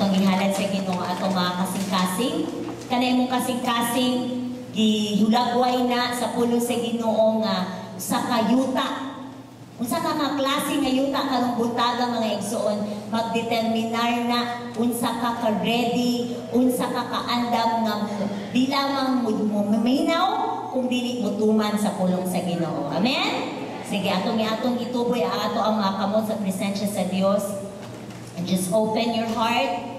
Atong gihalad sa Ginoo atong mga kasing-kasing. Kana imong kasing-kasing gihulagway na sa pulong sa Ginoo nga sa kayuta. Unsa ka nga klase nga yuta karong buntaga, mga igsoon, magdeterminar na unsa ka ka-ready, unsa ka kaandam nga di lamang mo maminaw kung dili mo tuman sa pulong sa Ginoo. Amen? Sige, atong ituboy ang ato ang mga kamot sa presensya sa Dios. And just open your heart.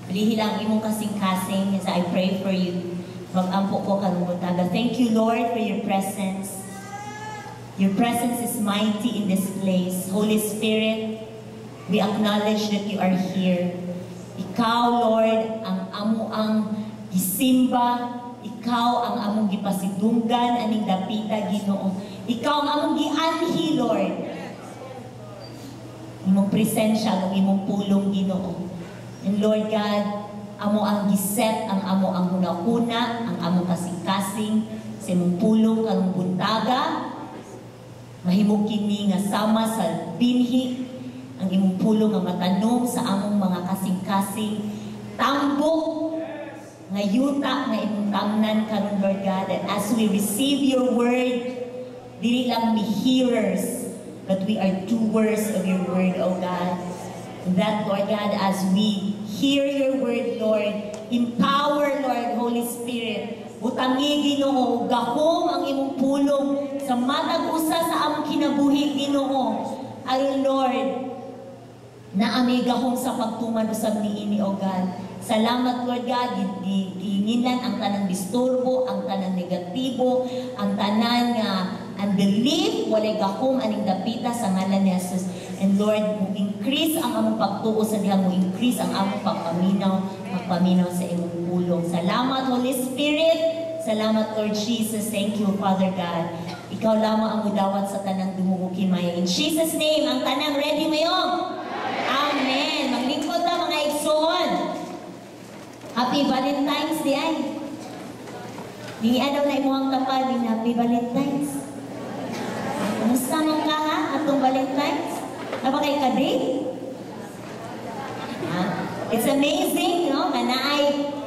Bilihi lang imong kasing-kasing as I pray for you. Mag-ampo ko karong buntaga. Thank you, Lord, for your presence. Your presence is mighty in this place. Holy Spirit, we acknowledge that you are here. Ikaw, Lord, ang amo ang gisimba. Ikaw ang among gipasidunggan aning dapita, Ginoo. Ikaw ang among gianhi, Lord. Imong presensya, ang imong pulong, Ginoo. And Lord God, amo ang giset, ang amo ang hunahuna, ang among kasing-kasing sa imong pulong karong buntaga. Mahimo kini nga sama sa binhi ang imong pulong nga matanom sa among mga kasing-kasing, tambok nga yuta nga imong tamnan karon, Lord God. And as we receive your word, dili lang mi hearers, but we are doers of your word, O God. And that, Lord God, as we hear your word, Lord, empower, Lord, Holy Spirit, butangi, Ginoo, gahom ang imong pulong sa matag usa sa among kinabuhi, Ginoo. Aron, Lord, na ami gahom sa pagtuman usab niini, O God. Salamat, Lord God, giinginan ang tanang disturbo, ang tanang negatibo, ang tanan nga unbelief, walay gahom aning dapita sa ngalan ni Jesus. And Lord, mo increase ang among pagtuo sa diha, mo increase ang among pagpaminaw, pagpaminaw sa imong pulong. Salamat, Holy Spirit. Salamat, Lord Jesus. Thank you, Father God. Ikaw lamang ang mudawat sa tanang dungog himaya. In Jesus' name, ang tanang ready mayong. Amen. Maglingkod na, mga igsoon. Happy Valentine's Day ay. Di daw na imuhang tapad, di Happy Valentine's. Kumusta man ka ha? Atong Valentine's? Aba kay ka-date? Ha? It's amazing, no? Nga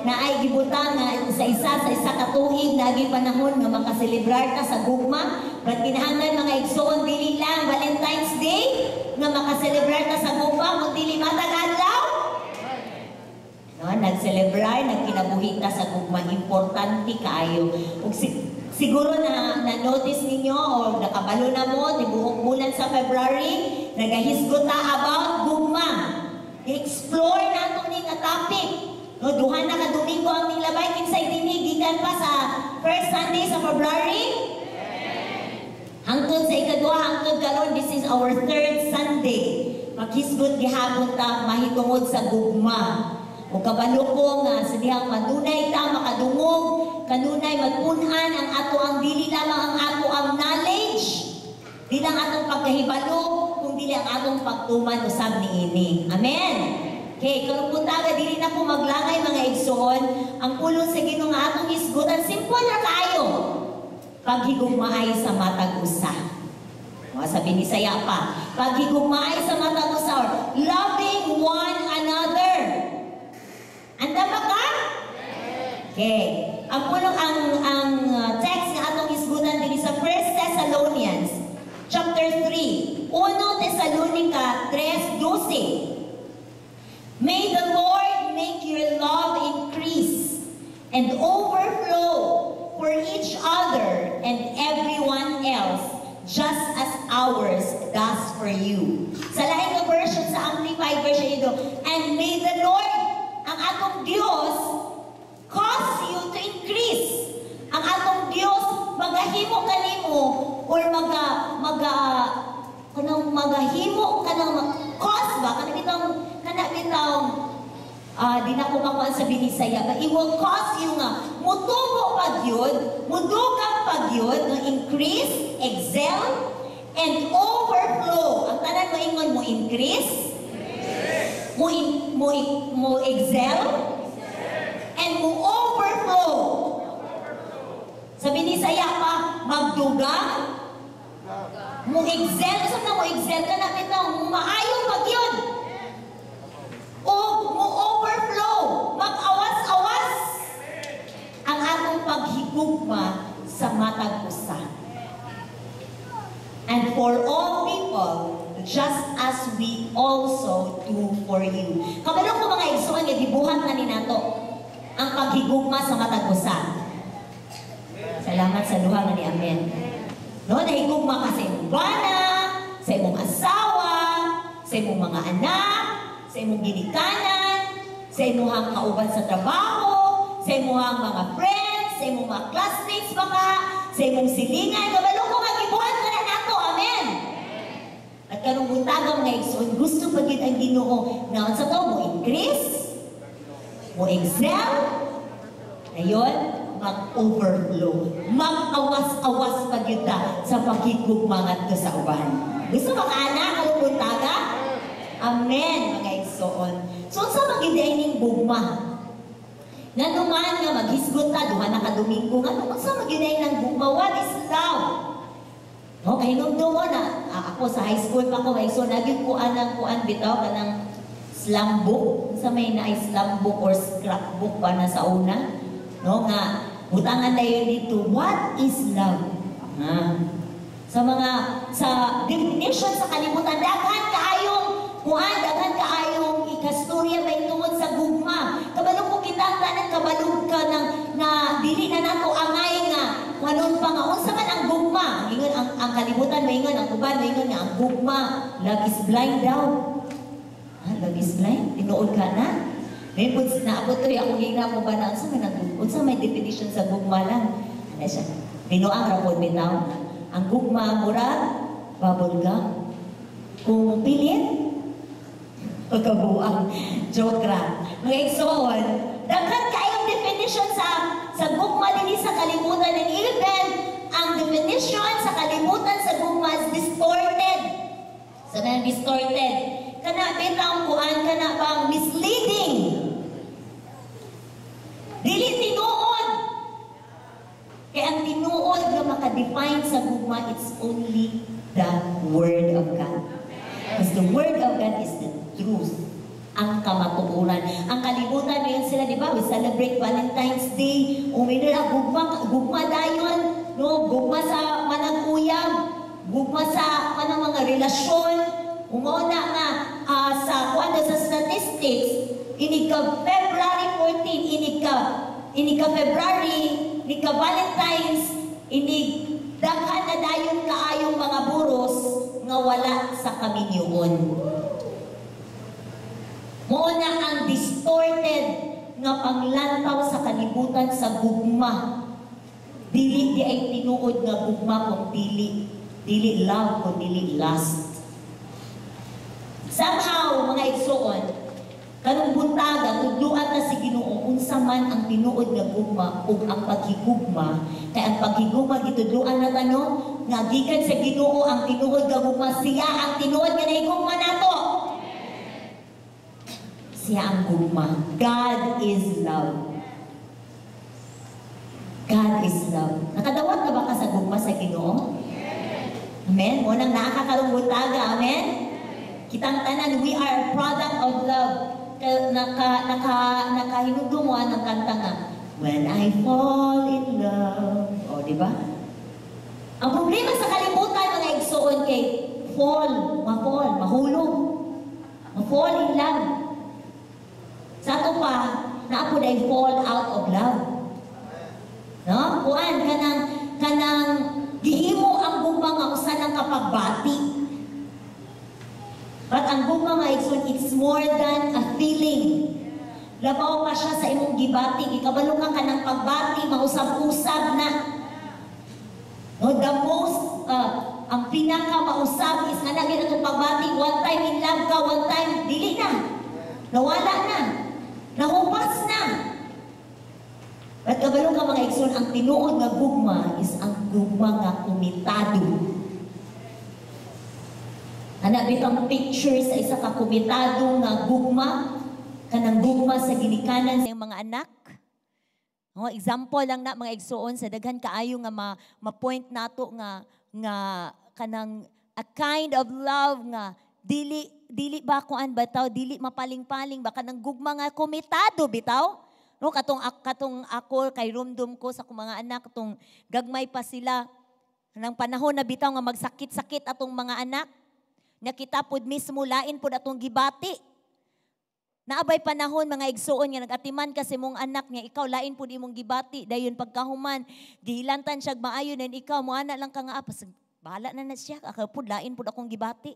naay gibutang nga sa isa ka tuig lagi panahon nga makaselebrar ta sa gugma. But kinahanglan, mga igsoon, dili lang Valentine's Day nga makaselebrar ta sa gugma, kung dili matag adlaw. No, nagselebrar, nagkinabuhi ta sa gugma, importante kaayo. Ug siguro na na-notice ninyo o nakabalo na mo, tibuok bulan sa February, nagahisgot ta about gugma. I-explore nato ni nga topic. No, duha na ka Domingo ang ninglabay. Kinsay dinhi gikan pa sa first Sunday sa February? Hangtod sa ikaduha, hangtod karon, this is our third Sunday. Maghisgot gihapon ta mahitungod sa gugma. O kabalo ko nga sa dihang manunay ta makadungog, kanunay magpun-an ang ato ang dili lamang ang ato ang knowledge, di lang atong pagkahibalo, kung dili ang atong pagtuman usab niini. Amen. Okay, karong buntaga dili na ko maglangay, mga igsoon, ang pulong sa Ginoo nga atong hisgutan simple ra kaayo. Paghigugmaay sa matag usa. O, sabi ni saya pa, paghigugmaay sa matag usa or loving one another. Andam ba ka? Okay. Ang pulong ang text nga atong hisgutan dinhi sa 1 Thessalonians chapter 3. 1 Thessalonica 3:12. "May the Lord make your love increase and overflow for each other and everyone else, just as ours does for you." Sa laing nga version, sa Amplified version ito, "And may the Lord, ang atong Diyos, cause you to increase." Ang atong Diyos, magahimo kanimo or maga, maga, kanang magahimo kanang cause ba kana bitong di na ko makuan sa Binisaya ba, it will cause you nga mutubo pag yun, mudugang pag yun, nga increase, excel, and overflow. Ang tanan mo ingon mo increase, mo excel, and mo overflow. Sa Binisaya pa, magdugang, mo excel, sa na mo excel ka na bitaw, maayo pag yun. O mo overflow. for all people, just as we also do for you." Kabalo ko, mga igsoon, nga gibuhat na ni nato ang paghigugma sa matag usa. Salamat sa duha nga ni amen. No, nahigugma ka sa imong bana, sa imong asawa, sa imong mga anak, sa imong ginikanan, sa imong kauban sa trabaho, sa imong mga friends, sa imong mga classmates baka, sa imong silingan. Kabalo ko nga gibuhat ka na nato. Amen. At karong buntaga, mga igsoon, gusto pa gyud ang Ginoo nga sa to mo increase, mo excel, ayon, mag-overflow. Mag-awas-awas pa gyud ta sa paghigugma ngadto sa uban. Gusto ba ka ana karong buntaga? Amen, mga igsoon. So, unsa man gyud ning gugma? Ngano man nga maghisgot ta duha na ka Domingo, ngano unsa man gyud nang gugma? What is love? No, kay mo na ako sa high school pa ko, may so nagyud ko anang kuan bitaw, kanang slam book, sa may naay slam book or scrapbook pa na sa una, no, nga butangan na yun dito, "What is love?" Ha? Sa mga sa definition sa kalibutan, daghan kaayong kuan, daghan kaayong ikastorya may tungod sa gugma. Kabalo ko kita ang tanan kabalog ka ng na dili na nato angay nga kuanon pa nga unsa man ang gugma. Ingon ang kalibutan, maingon ang uban, maingon nga ang gugma, love is blind daw. Ah, love is blind? Tinuod ka na? May pud naabot to akong gina ko ba na unsa man ang unsa may definition sa gugma lang. Ano siya? Binuang ra pod bitaw. Ang gugma murag bubble gum. Kung pilit, pagkabuang. Joke ra. Mga igsoon, daghan kayong definition sa gugma dinhi sa kalibutan, and even ang definition sa kalibutan sa gugma is distorted. Sa so, distorted. Kana bitaw kuan, kana bang misleading. Dili tinuod. Kaya ang tinuod nga maka-define sa gugma, it's only the Word of God. Because the Word of God is the truth. Ang kamatuoran. Ang kalibutan ngayon sila, di ba? We celebrate Valentine's Day. Umino na, gugma, gugma dayon. No? Gugma sa manag-uyab. Gugma sa kanang mga relasyon. Umuna nga sa kuan sa statistics, inig ka February 14, inig ka February, inig ka Valentine's, inig daghan na dayon kaayong mga buros nga wala sa kaminyoon. Mao na ang distorted nga panglantaw sa kalibutan sa gugma. Dili di ay tinuod nga gugma kung dili dili love kung dili lust. Somehow, mga igsoon, karong buntaga tudluan na si Ginoo unsa man ang tinuod nga gugma ug ang paghigugma. Kay ang paghigugma, gitudluan na ta, no, nga gikan sa Ginoo ang tinuod nga gugma. Siya ang tinuod nga nahigugma nato. Siya ang gugma. God is love. God is love. Nakadawat na ba ka sa gugma sa Ginoo? Amen? Mao nang naa ka karong buntaga. Amen? Kitang tanan, we are a product of love. Naka, nakahinugdo mo ang kanta nga, "When I Fall in Love." O, di ba? Ang problema sa kalibutan, mga igsoon, kay fall, ma-fall, mahulog. Ma-fall in love. Sa ato pa, naa pod ay fall out of love. No? Kuan, kanang gihimo ang gugma nga usa ng kapagbati. But ang gugma, mga igsoon, it's more than a feeling. Labaw pa siya sa imong gibati. Ikabalo ka kanang pagbati, mausab-usab na. No, the most, ang pinaka mausab is nga lagi na itong pagbati, one time in love ka, one time, dili na. Nawala na. Nahupas na. But kabalo ka, mga igsoon, ang tinuod nga gugma is ang gugma nga komitado. Ana bitang picture sa isa ka komitado nga gugma, kanang gugma sa ginikanan sa mga anak. Oh, example lang na, mga igsoon, sa daghan kaayo nga ma-point nato nga kanang a kind of love nga dili dili ba kuan bitaw, dili mapaling-paling ba, kanang gugma nga komitado bitaw. No, katong katong ako kay rumdum ko sa akong mga anak katong gagmay pa sila. Nang panahon na bitaw nga magsakit-sakit atong mga anak, nakita pod mismo lain pod atong gibati. Naabay panahon, mga igsuon, nga nagatiman kasi mong anak nga ikaw lain pod imong gibati, dayon pagkahuman gihilantan siya maayo nen ikaw mo ana lang ka nga, "Ah, bahala na na siya, ako pod lain pod akong gibati."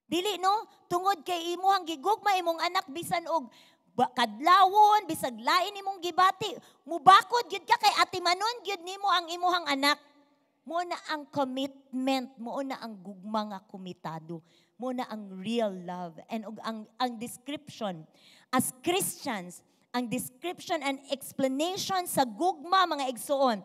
Dili, no? Tungod kay imuhang gigugma imong anak, bisan og kadlawon, bisag lain imong gibati, mubakod gyud ka kay atimanon gyud nimo ang imuhang anak. Mo na ang commitment, mo na ang gugma nga komitado, mo na ang real love. And og ang description as Christians, ang description and explanation sa gugma, mga igsuon,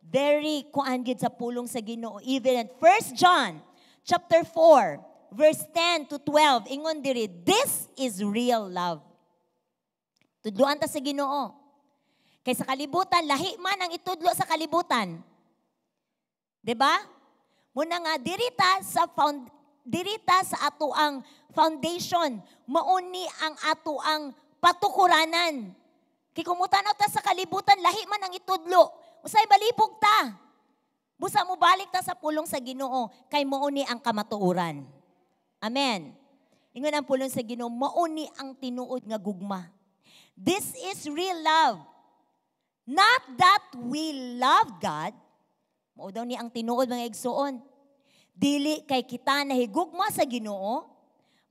very kuan gyud sa pulong sa Ginoo. Even in 1 John chapter 4 verse 10 to 12, ingon diri, "This is real love." Tudloan ta sa Ginoo. Kay sa kalibutan, lahi man ang itudlo sa kalibutan. 'Di ba? Muna nga dirita sa ato ang foundation, mauni ang ato ang patukuranan. Kay kung mutanaw ta sa kalibutan, lahi man ang itudlo. Usay balibog ta. Busa mo balik ta sa pulong sa Ginoo kay mauni ang kamatuoran. Amen. Ingon ang pulong sa Ginoo, mauni ang tinuod nga gugma. "This is real love. Not that we love God." Mao daw ni ang tinuod, mga igsuon. Dili kay kita nahigugma sa Ginoo,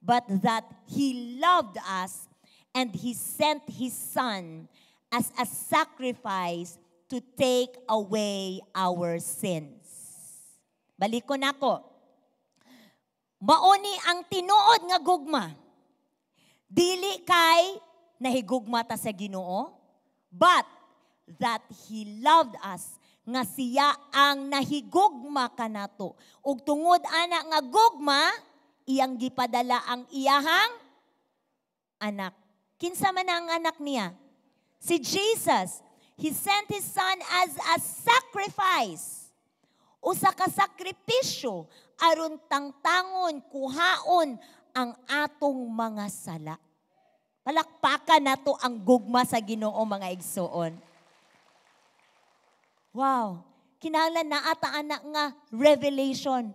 but that He loved us and He sent His Son as a sacrifice to take away our sins. Balikon nako. Mauni ang tinuod nga gugma. Dili kay nahigugma ta sa Ginoo, but that He loved us, nga siya ang nahigugma kanato. Ug tungod ana nga gugma, iyang gipadala ang iyahang anak. Kinsa man ang anak niya? Si Jesus. He sent His Son as a sacrifice. Usa ka sakripisyo aron tangtangon, kuhaon ang atong mga sala. Palakpakan nato ang gugma sa Ginoo, mga igsuon. Wow. Kinahanglan naa ta ana nga revelation.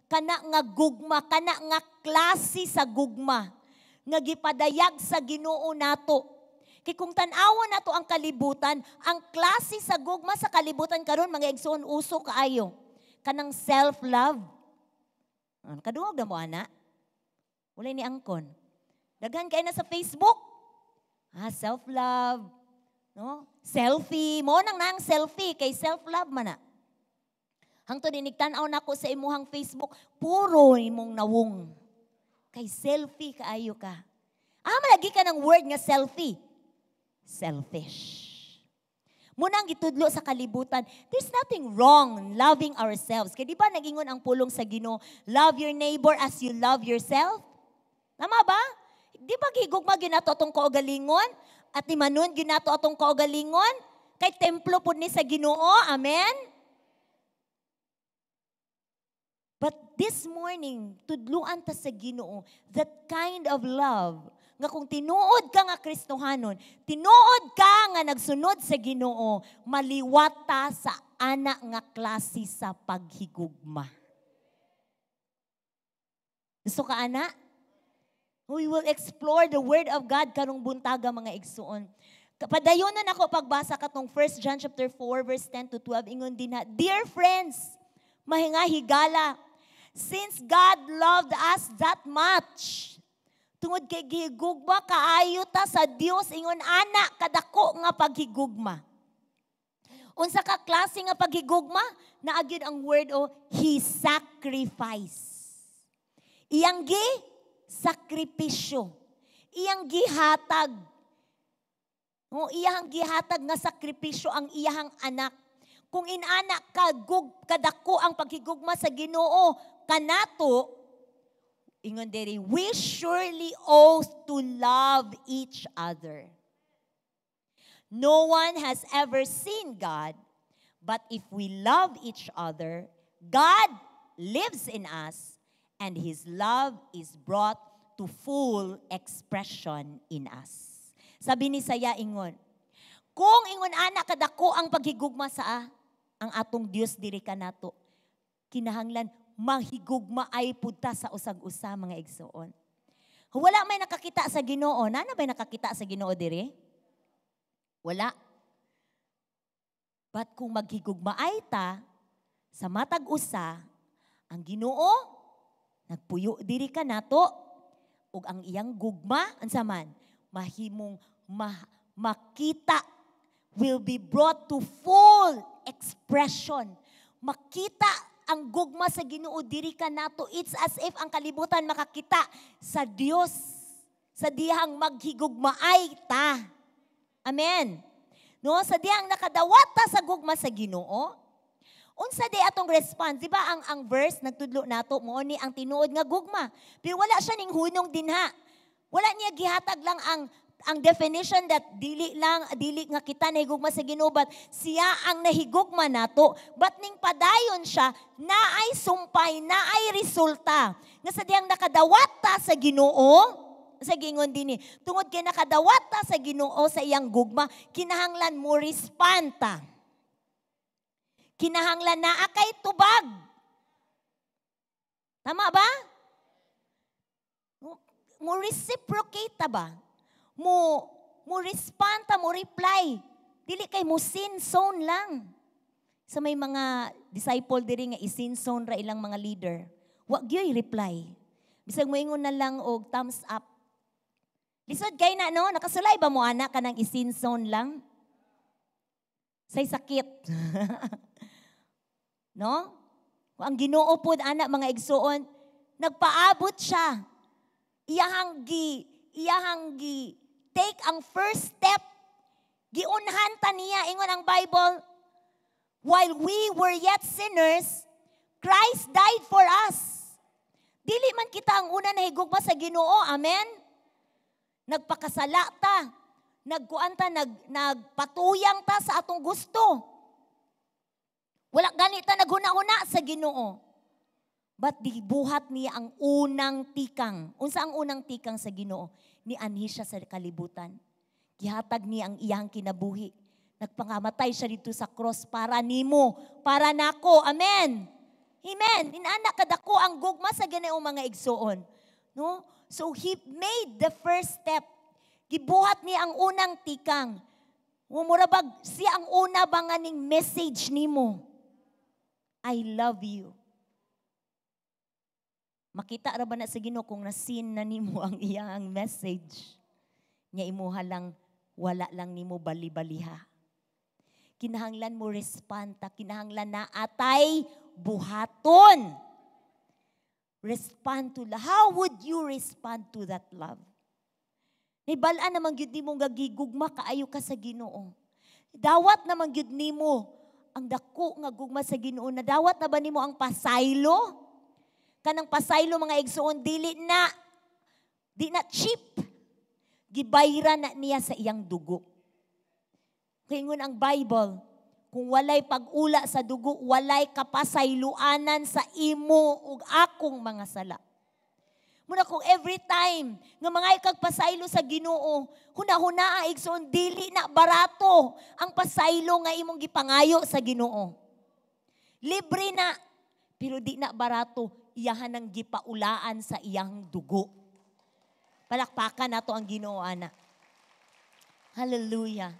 Kana nga gugma, kana nga klase sa gugma nga gipadayag sa Ginoo nato. Kay kung tan-awon nato ang kalibutan, ang klase sa gugma sa kalibutan karon, mga igsuon, uso kaayo. Kanang self-love. Ah, kadungog na mo ana? Wala ni angkon. Daghan kay na sa Facebook. Ah, self-love. No? Selfie. Mo nang nang selfie kay self-love man na. Hangtod inigtan-aw nako sa imuhang Facebook, puro imong nawong. Kay selfie kaayo ka. Ah, malagi ka ng word nga selfie. Selfish. Muna ang gitudlo sa kalibutan, there's nothing wrong loving ourselves. Kaya di ba nagingon ang pulong sa Ginoo, "Love your neighbor as you love yourself"? Tama ba? Di ba gigugma ginato atong kaugalingon? Atimanon ginato atong kaugalingon? Kay templo pud ni sa Ginoo. Amen? But this morning, tudluan ta sa Ginoo that kind of love nga kung tinuod ka nga Kristohanon, tinuod ka nga nagsunod sa Ginoo, maliwat ta sa ana nga klase sa paghigugma. Gusto ka ana? We will explore the Word of God karong buntaga, mga igsuon. Padayon na nako pagbasa katong 1 John chapter 4 verse 10 to 12. Ingon din na, "Dear friends, mga higala, since God loved us that much," tungod kay gihigugma kaayo ta sa Dios, ingon ana kadako nga paghigugma. Unsa ka klase nga paghigugma? Naa gyud ang word o He sacrifice. Iyang gi sakripisyo. Iyang gihatag. O iyang gihatag nga sakripisyo ang iyang anak. Kung inana ka gug kadako ang paghigugma sa Ginoo kanato, ingon diri, "we surely ought to love each other. No one has ever seen God, but if we love each other, God lives in us and His love is brought to full expression in us." Sabi ni Saya ingon, kung ingon ana kadako ang paghigugma sa ang atong Dios diri kanato, Kinahanglan mahigugmaay pud ta sa usag-usa, mga igsoon. Wala may nakakita sa Ginoo. Naa na ba'y nakakita sa Ginoo diri? Wala. But kung maghigugmaay ta sa matag usa, ang Ginoo nagpuyo diri ka nato ug ang iyang gugma, unsa man mahimong makita, will be brought to full expression. Makita ang gugma sa Ginoo diri ka nato. It's as if ang kalibutan makakita sa Dios sa dihang maghigugmaay ta. Amen. No, sa dihang nakadawat ta sa gugma sa Ginoo, unsa di atong response? Di ba ang verse nagtudlo nato, mo ni ang tinuod nga gugma? Pero wala siya ning hunong dinha. Wala niya gihatag lang ang definition that dili lang, dili nga kita nahigugma sa Ginoo, but siya ang nahigugma nato. But ning padayon siya, naay sumpay, naay resulta. Nga sa dihang nakadawat ta sa Ginoo, sa gingon dinhi, tungod kay nakadawat ta sa Ginoo sa iyang gugma, kinahanglan mo respond ta. Kinahanglan naa kay tubag. Tama ba? Mo reciprocate ta ba? Mo respond ta, mo reply. Dili kay mo seen zone lang. Sa may mga disciple diri nga i-seen zone ra ilang mga leader. Wa gyoy reply. Bisag moingon na lang og thumbs up. Lisod kay na, no? Nakasulay ba mo ana kanang i-seen zone lang? Say sakit, no? Ang Ginoo pod ana, mga igsuon, nagpaabot siya. Iyahang gi take ang first step. Giunhan ta niya. Ingon ang Bible, while we were yet sinners, Christ died for us. Dili man kita ang una nahigugma sa Ginoo, amen? Nagpakasala ta, nagkuan ta, nagpatuyang ta sa atong gusto. Wala gani ta naghuna-huna sa Ginoo. But gibuhat niya ang unang tikang. Unsa ang unang tikang sa Ginoo? Nianhi siya sa kalibutan. Gihatag niya ang iyang kinabuhi. Nagpangamatay siya dito sa cross para nimo, para nako. Amen. Amen. Inana kadako ang gugma sa Ginoo, mga igsuon. No? So he made the first step. Gibuhat niya ang unang tikang. Mura bag siya ang una ba nga ning message nimo? "I love you." Makita ra ba na sa Ginoo kung na-seen na nimo ang iyang message? Nya imuha lang, wala lang nimo bali-baliha. Kinahanglan mo respond ta, kinahanglan na atay buhaton. Respond to How would you respond to that love? Nibal-an naman gyud nimo nga gigugma kaayo ka sa Ginoo. Dawat naman gyud nimo ang dako nga gugma sa Ginoo. Nadawat na ba nimo ang pasaylo? Kanang pasaylo, mga igsuon, dili na di na cheap. Gibayran na niya sa iyang dugo. Kay ingon ang Bible, kung walay pag-ula sa dugo, walay kapasayloanan sa imo ug akong mga sala. Muna kung every time nga mga kag pasaylo sa Ginoo, huna-huna, igsoon, dili na barato ang pasaylo nga imong gipangayo sa Ginoo. Libre na, pero di na barato, iyahan ang gipaulaan sa iyang dugo. Palakpakan nato ang Ginoo ana. Hallelujah.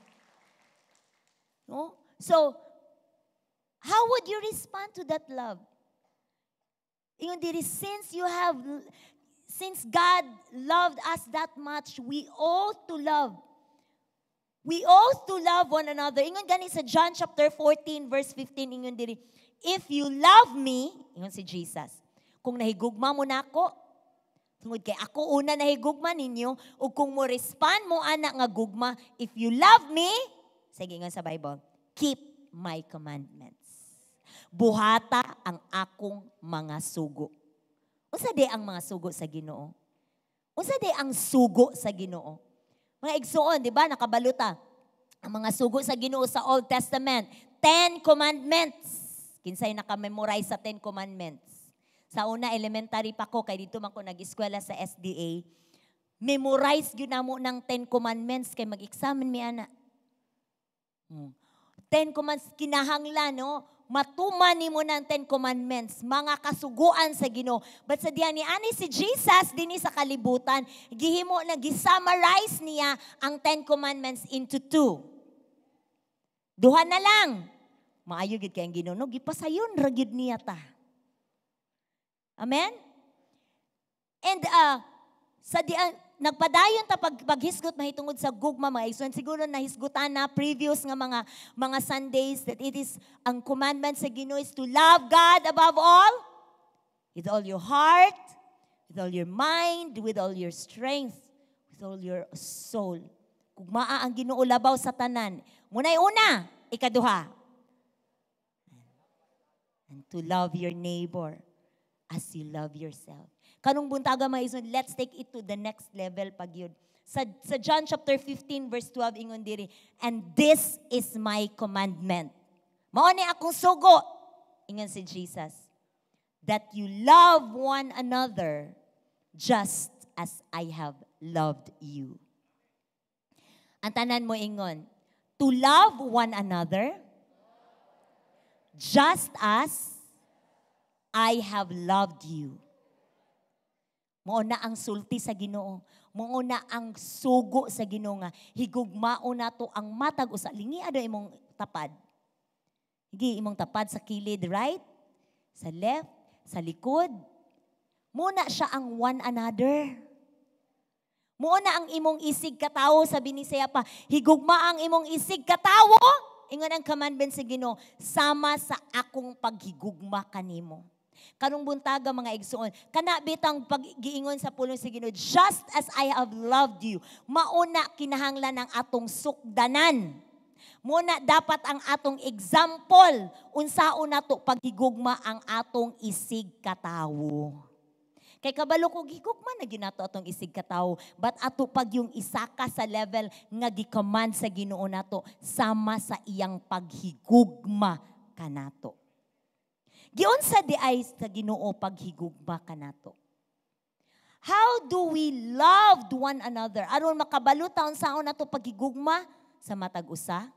No? So, how would you respond to that love? Ingon diri, since God loved us that much, we ought to love. We ought to love one another. Ingon gani sa John chapter 14 verse 15, ingon diri, "If you love me," ingon si Jesus, "kung nahigugma mo nako, tungod kay ako una nahigugma ninyo, ug kung mo respond mo ana nga gugma, if you love me," sige, ingon sa Bible, "keep my commandments." Buhata ang akong mga sugo. Unsa di ang mga sugo sa Ginoo? Unsa di ang sugo sa Ginoo? Mga igsuon, di ba? Nakabaluta. Ang mga sugo sa Ginoo sa Old Testament, Ten Commandments. Kinsay naka-memorize sa Ten Commandments? Sa una, elementary pa ko, kay dito man ko nag-eskwela sa SDA. Memorize gyud namo ng Ten Commandments kay mag-examine mi ana. Ten Commandments, kinahanglan, no? Matuman nimo ng Ten Commandments, mga kasuguan sa Ginoo. But sa diyan ni ani si Jesus dinhi sa kalibutan, gihimo na, gisummarize niya ang Ten Commandments into two. Duha na lang. Maayo gid kay ang Ginoo, no? Gipasayon ra gyud niya ta. Amen? And sa dian nagpadayon ta pag paghisgot mahitungod sa gugma, mga igsoon. Siguro nahisgutan na previous nga mga Sundays that it is ang commandment sa Ginoo is to love God above all, with all your heart, with all your mind, with all your strength, with all your soul. Gugmaa ang Ginoo labaw sa tanan. Muna'y una, ikaduha. And to love your neighbor as you love yourself. Karong buntaga, mga igsoon, let's take it to the next level pag yun. Sa John chapter 15 verse 12, ingon diri, "And this is my commandment." "Mao ni akong sugo," ingon si Jesus, "that you love one another just as I have loved you." Ang tanan mo ingon, "To love one another just as I have loved you." Mao na ang sulti sa Ginoo. Mao na ang sugo sa Ginoo nga higugmao nato ang matag usa. Lingi daw imong tapad. Higi imong tapad sa kilid, right? Sa left, sa likod. Muna siya ang one another. Mao na ang imong isig katawo sa Binisaya pa. Higugma ang imong isig katawo. Ingon ang commandment sa Ginoo, sama sa akong paghigugma kanimo. Karong buntaga, mga igsoon, kana bitang paggiingon sa pulong sa Ginoo, "Just as I have loved you," mauna kinahanglan ang atong sukdanan. Muna dapat ang atong example, unsaon nato paghigugma ang atong isig katawo. Kay kabalo ko gigugma na ginato atong isig katawo, but ato pag yung isaka sa level nga gi-command sa Ginoo nato sama sa iyang paghigugma kanato. Giunsa di ay sa Ginoo paghigugma kanato? How do we love one another? Aron makabalo ta unsaon nato paghigugma sa matag usa?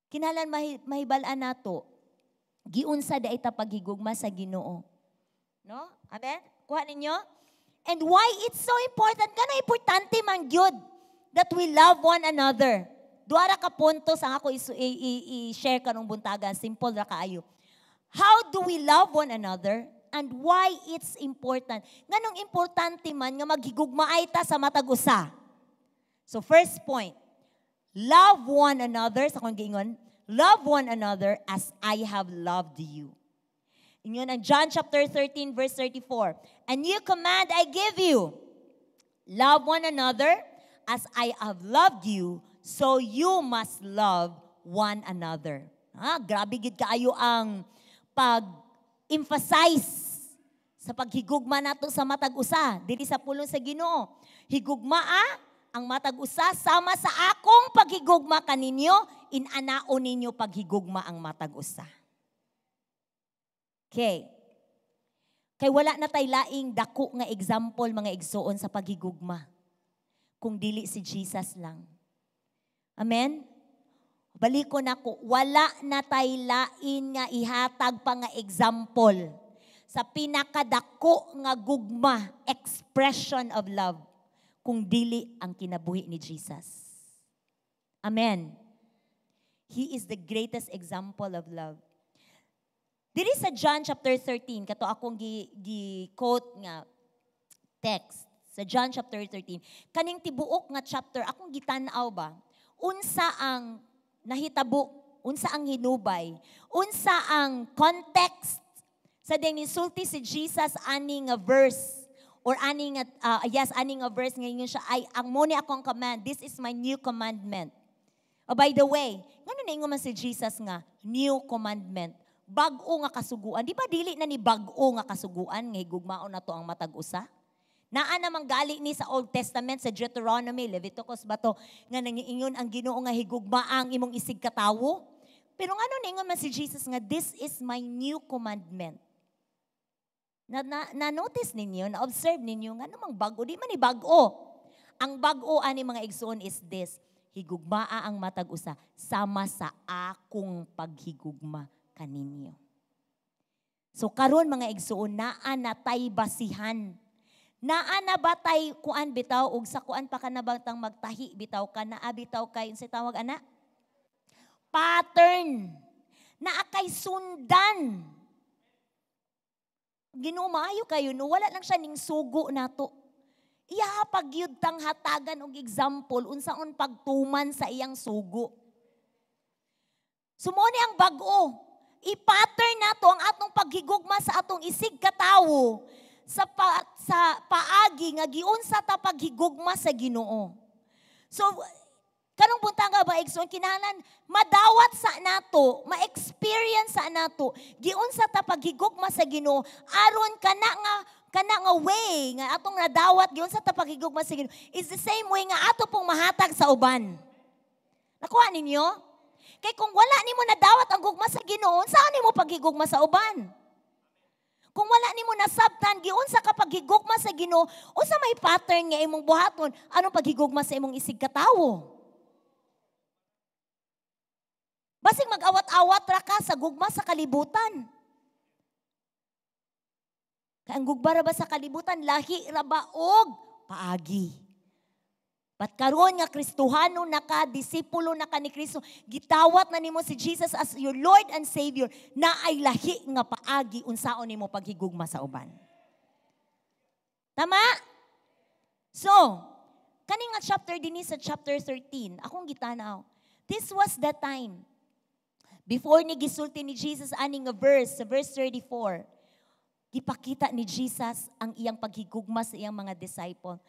Kinahanglan mahibal-an nato giunsa di ay ta paghigugma sa Ginoo. No? Amen? Kuha ninyo? And why it's so important? Ngano importante man gyud that we love one another? Duha ra ka puntos ang ako i-share karong buntaga. Simple ra kaayo. How do we love one another and why it's important? Nganong importante man nga maghigugmaay ta sa matag usa? So first point, love one another, sa akong giingon, love one another as I have loved you. Ingon ang John chapter 13 verse 34, "A new command I give you. Love one another as I have loved you, so you must love one another." Ah, grabe gid kaayo ang pag-emphasize sa paghigugma nato sa matag usa diri sa pulong sa Ginoo. Higugmaa ang matag usa sama sa akong paghigugma kaninyo, inanaon ninyo paghigugma ang matag usa. Okay. Kay wala na tay laing dako nga example, mga igsuon, sa paghigugma kung dili si Jesus lang. Amen? Baliko nako, wala na tay lain nga ihatag pa nga example sa pinakadako nga gugma, expression of love, kung dili ang kinabuhi ni Jesus. Amen. He is the greatest example of love. Diri sa John chapter 13, kato akong gi quote nga text sa John chapter 13. Kaning tibuok nga chapter akong gitan-aw ba? Unsa ang nahitabo, unsa ang hinubay, unsa ang context sa ding nisulti si Jesus ani nga verse or ani nga yes, ani nga verse ngayon siya ay ang mo ni akong command, "This is my new commandment." Oh, by the way, ngano naingon man si Jesus nga new commandment? Bag-o nga kasuguan. Di ba dili na ni bag-o nga kasuguan nga higugmaon nato ang matag usa? Naa namang gali ni sa Old Testament, sa Deuteronomy, Leviticus ba to, nga nangiingon ang Ginoo nga higugma ang imong isig katawo. Pero ngano niingon man si Jesus nga "This is my new commandment"? Na notice ninyo, na observe ninyo nga mang bag-o, di man ni bag-o. Ang bag-o ani, mga igsoon, is this: higugmaa ang matag usa sama sa akong paghigugma kaninyo. So karon, mga igsuon, naa na tay basihan. Naa na ba tay kuan bitaw og sa kuan pa ka na bang magtahi bitaw ka, naa bitaw kay unsay tawag ana? Pattern. Naa kay sundan. Ginoo, maayo kayo no, wala lang siya ning sugo nato. Iya pagyud tang hatagan og example unsaon pagtuman sa iyang sugo. So mao ni ang bag-o. I-pattern nato ang atong paghigugma sa atong isig katawo sa paagi nga giunsa ta paghigugma sa Ginoo. So karong buntaga ba, igsoon, kinahanglan madawat sa nato, ma-experience sa nato, giunsa ta paghigugma sa Ginoo aron kana nga way nga atong nadawat giunsa ta paghigugma sa Ginoo is the same way nga ato pong mahatag sa uban. Nakuha ninyo? Kay kung wala nimo nadawat ang gugma sa Ginoo, saan nimo paghigugma sa uban? Kung wala nimo nasabtan giunsa ka paghigugma sa Ginoo, unsa may pattern nga imong buhaton anong paghigugma sa imong isig katawo? Basig mag-awat-awat ra ka sa gugma sa kalibutan. Kay ang gugma ra ba sa kalibutan, lahi ra ba og paagi? But karon nga Kristohano na ka, disipulo na ka ni Kristo, gitawat na nimo si Jesus as your Lord and Savior, na ay lahi nga paagi unsaon nimo paghigugma sa uban. Tama? So, kani nga chapter dinhi sa chapter 13, akong gitanaw. This was the time before ni gisulti ni Jesus ani nga verse, sa verse 34, gipakita ni Jesus ang iyang paghigugma sa iyang mga disciple.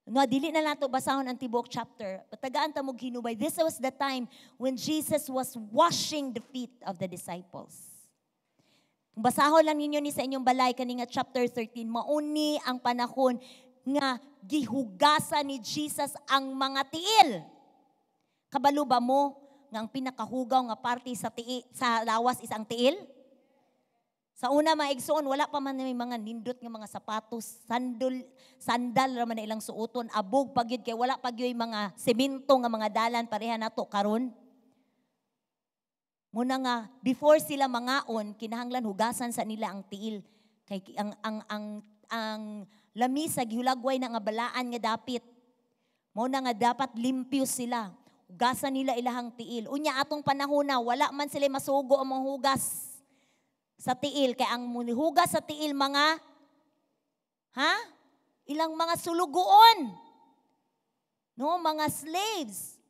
No, dili na nato basahon ang tibuok chapter. Patagaan ta mo hinubay. This was the time when Jesus was washing the feet of the disciples. Kung basahon lang ninyo ni sa inyong balay kani nga chapter 13, mauni ang panahon nga gihugasan ni Jesus ang mga tiil. Kabalo ba mo nga ang pinakahugaw nga parte sa lawas is ang tiil? Sa una, mga igsoon, wala pa man may mga nindot nga mga sapatos, sandal ra man na ilang suoton, abog pa gyud kay wala pa gyud mga semento nga mga dalan pareha nato karon. Muna nga before sila mangaon, kinahanglan hugasan sa nila ang tiil kay ang lamisa gihulagway na nga balaan nga dapit. Mao na nga dapat limpyo sila. Hugasan nila ilahang tiil. Unya atong panahon na wala man sila masugo ang mga hugas sa tiil kay ang muhugas sa tiil mga ha ilang mga sulugoon, no, mga slaves,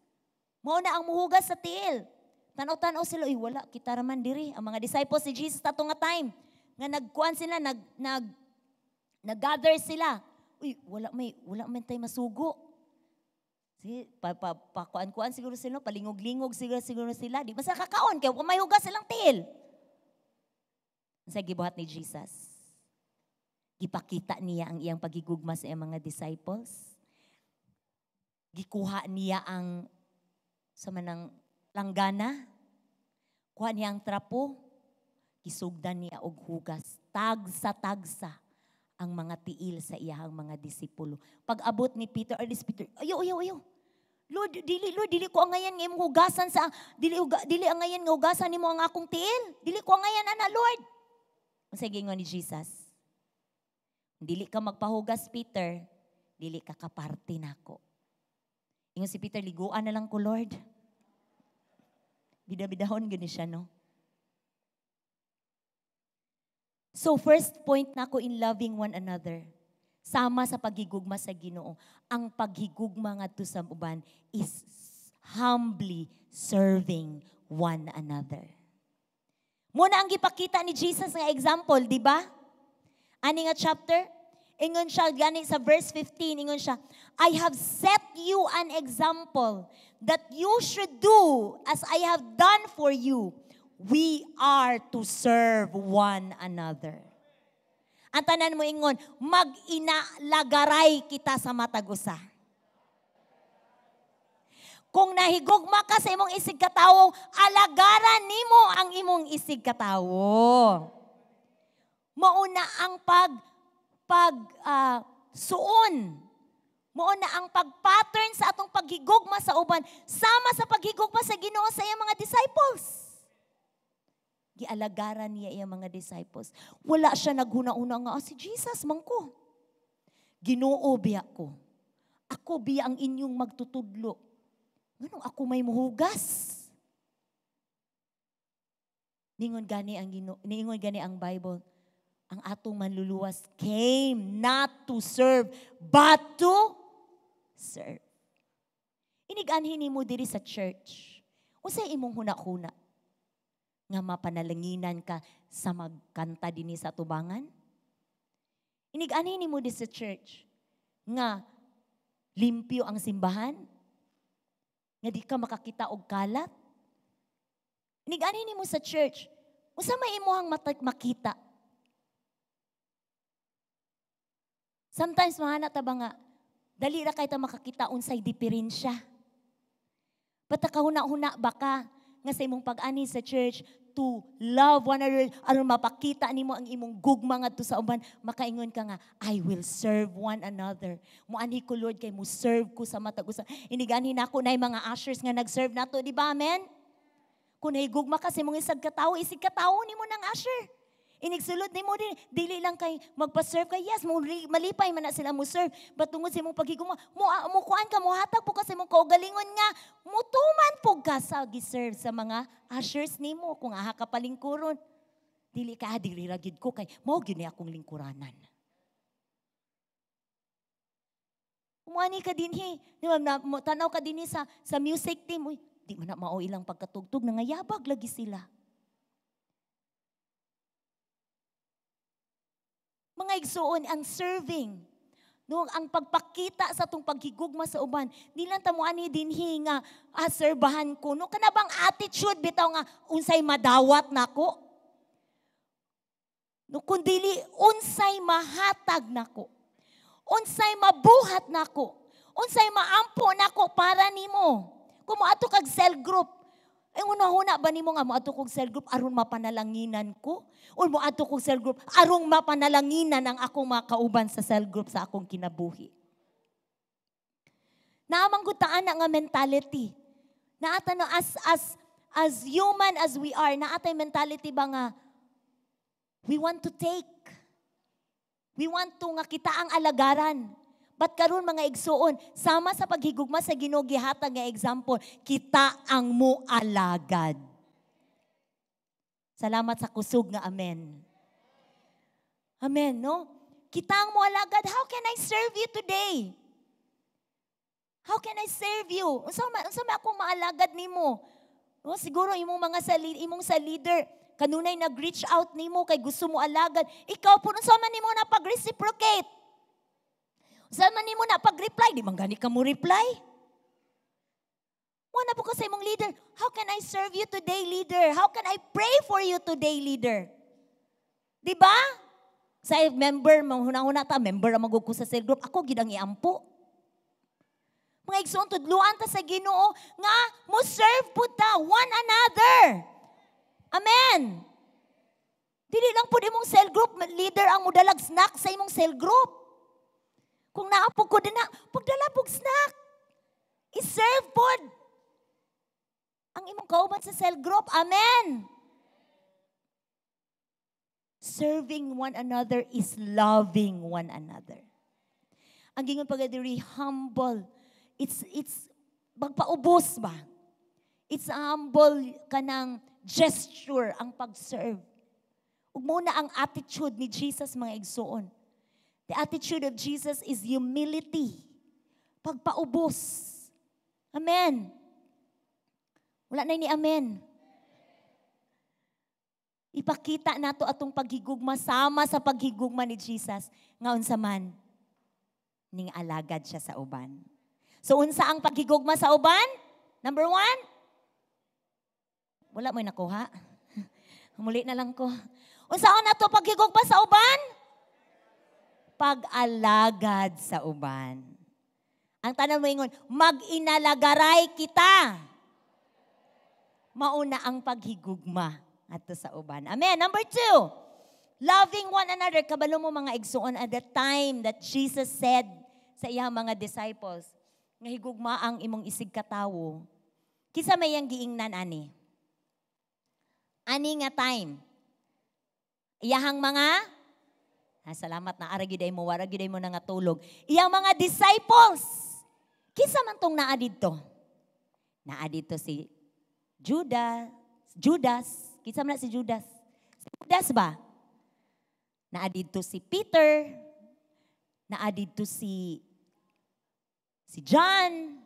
mao na ang muhugas sa tiil. Tanaw-tanaw sila, "Uy, wala kita raman diri." Ang mga disciples ni Jesus ato nga time nga nagkuan sila, nag nag nag-gather sila, "Uy, wala man tay masugo." Si pa, pa, pa kuan-kuan siguro sila, palingog-lingog siguro sila, di man sa kakaon kay may hugas silang tiil. Sa gibuhat ni Jesus, gipakita niya ang iyang paghigugma sa iyang mga disciples. Gikuha niya ang sa manang langgana. Kuha niya ang trapo. Gisugdan niya og hugas. Tagsa-tagsa ang mga tiil sa iyahang mga disipulo. Pag abot ni Peter, alis Peter, "Ayo, ayo, ayo. Lord, dili, Lord, dili ko angayan nga imong hugasan sa dili dili angayan nga hugasan nimo ang akong tiil. Dili ko angayan ana, Lord." Unsa giingon ni Jesus? "Dili ka magpahugas, Peter, dili ka kaparte nako." Ingon si Peter, "Liguan na lang ko, Lord." Bida-bidahon gani siya, no? So first point nako in loving one another, sama sa paghigugma sa Ginoo, ang paghigugma ngadto sa uban is humbly serving one another. Muna ang gipakita ni Jesus nga example, di ba? Ani nga chapter, ingon siya gani sa verse 15, ingon siya, "I have set you an example that you should do as I have done for you. We are to serve one another." Ang tanan mo ingon, mag-inalagaray kita sa matag usa. Kung nahigugma ka sa imong isig katawo, alagaran nimo ang imong isig katawo. Mauna ang pag pag suon. Mauna ang pag-pattern sa atong paghigugma sa uban sama sa paghigugma sa Ginoo sa iyang mga disciples. Gialagaran niya iyang mga disciples. Wala siya naghuna-una nga, "Ah, si Jesus man ko. Ginoo biya ko. Ako biya ang inyong magtutudlo. Nganong ako may muhugas?" Niingon gani ang Bible, ang atong Manluluwas came not to serve, but to serve. Inig-anhi nimo diri sa church, unsay imong huna-huna? Nga mapanalanginan ka sa magkanta dinhi sa tubangan? Inig-anhi nimo diri sa church, nga limpyo ang simbahan? Nga di ka makakita og kalat? Inig-anhi nimo sa church, unsa may imuhang makita? Sometimes mahana ta ba nga, dali ra kay ta makakita unsay diferensya. Bata kahuna-huna ba ka nga sa imong pag-ani sa church to love one another, aron mapakita nimo ang imong gugma ngadto sa uban, makaingon ka nga, "I will serve one another. Muanhi ko, Lord, kay mo serve ko sa matag usa." Iniganhi nako na mga ushers nga nag-serve nato, di ba? Amen? Kung nahigugma ka sa imong isag katawo, isig katawo nimo ng usher. Inigsulod nimo din, dili lang kay magpa-serve ka. Yes, mo malipay man na sila mo serve. But tungod sa imong paghigugma, mo kuan ka, mohatag po ka sa imong kaugalingon nga mutuman pug ka sa gi-serve sa mga ushers nimo kung aha ka palingkuron. Dili ka, "Ah, dili ra gyud ko kay mao gyud ni akong lingkuranan." Umuani ka dinhi, di ba, tanaw ka dinhi sa music team, uy, di man na mao ilang pagkatugtog, nangayabag lagi sila. Mga igsuon, ang serving, no, ang pagpakita sa atong paghigugma sa uban, di lang ta mo ani dinhi nga, ah, serbahan ko. No, kana bang attitude bitaw nga unsay madawat nako? No, kun dili unsay mahatag nako. Unsay mabuhat nako. Unsay maampo nako para nimo. Kung moadto kag cell group, ay una-una ba nimo nga moadto kog cell group aron mapanalanginan ko? O moadto kog cell group aron mapanalanginan ang akong mga kauban sa cell group sa akong kinabuhi? Naamang gutaan na nga mentality. Naata no, as human as we are, naatay mentality ba nga we want to take. We want to nga kita ang alagaran. But karon mga igsuon, sama sa paghigugma sa Ginoo gihatag nga example, kita ang mualagad. Salamat sa kusog nga amen. Amen, no? Kita ang mualagad. How can I serve you today? How can I serve you? Unsa man akong maalagad nimo? No, siguro imong mga sa imong sa leader, kanunay nag-reach out nimo kay gusto mo alagad. Ikaw po, unsa man nimo na pag-reciprocate? Unsa man nimo na pag-reply? Di man gani ka mo reply. Wala po ka sa imong leader. "How can I serve you today, leader? How can I pray for you today, leader?" Di ba? Sa member, manghuna-huna ta, member ang magugko sa cell group, ako gid ang iampo. Mga igsoon, tudluan ta sa Ginoo nga mo serve pud ta one another. Amen. Dili lang pud imong cell group leader ang modalag snack sa imong cell group. Kung naa pud ko dinha, pagdala pug snack. I-serve pud ang imong kauban sa cell group. Amen. Serving one another is loving one another. Ang gingon pag diri, humble. It's magpaubos ba? It's a humble kanang gesture ang pag-serve. Ug mao na ang attitude ni Jesus, mga igsuon. The attitude of Jesus is humility. Pagpaubos. Amen. Wala na ni amen. Ipakita nato atong paghigugma sama sa paghigugma ni Jesus nga unsa man ning alagad siya sa uban. So unsa ang paghigugma sa uban? Number 1, wala mo'y nakuha. Muli na lang ko. Unsaon nato paghigugma sa uban? Pag-alagad sa uban. Ang tanan mo ingon, mag-inalagaray kita. Mauna ang paghigugma adto sa uban. Amen. Number 2, loving one another. Kabalo mo mga igsuon at the time that Jesus said sa iyang mga disciples, nga higugma ang imong isig katawo. Kinsa may iyang giingnan ani? Ani nga time? Iyahang mga, ah, salamat na ara gyud mo, wara gyud mo na nga tulog. Iyang mga disciples. Kinsa man tong naa didto? Naa didto si Judas, Judas. Kinsa man na si Judas? Si Judas ba? Naa didto si Peter. Naa didto si John.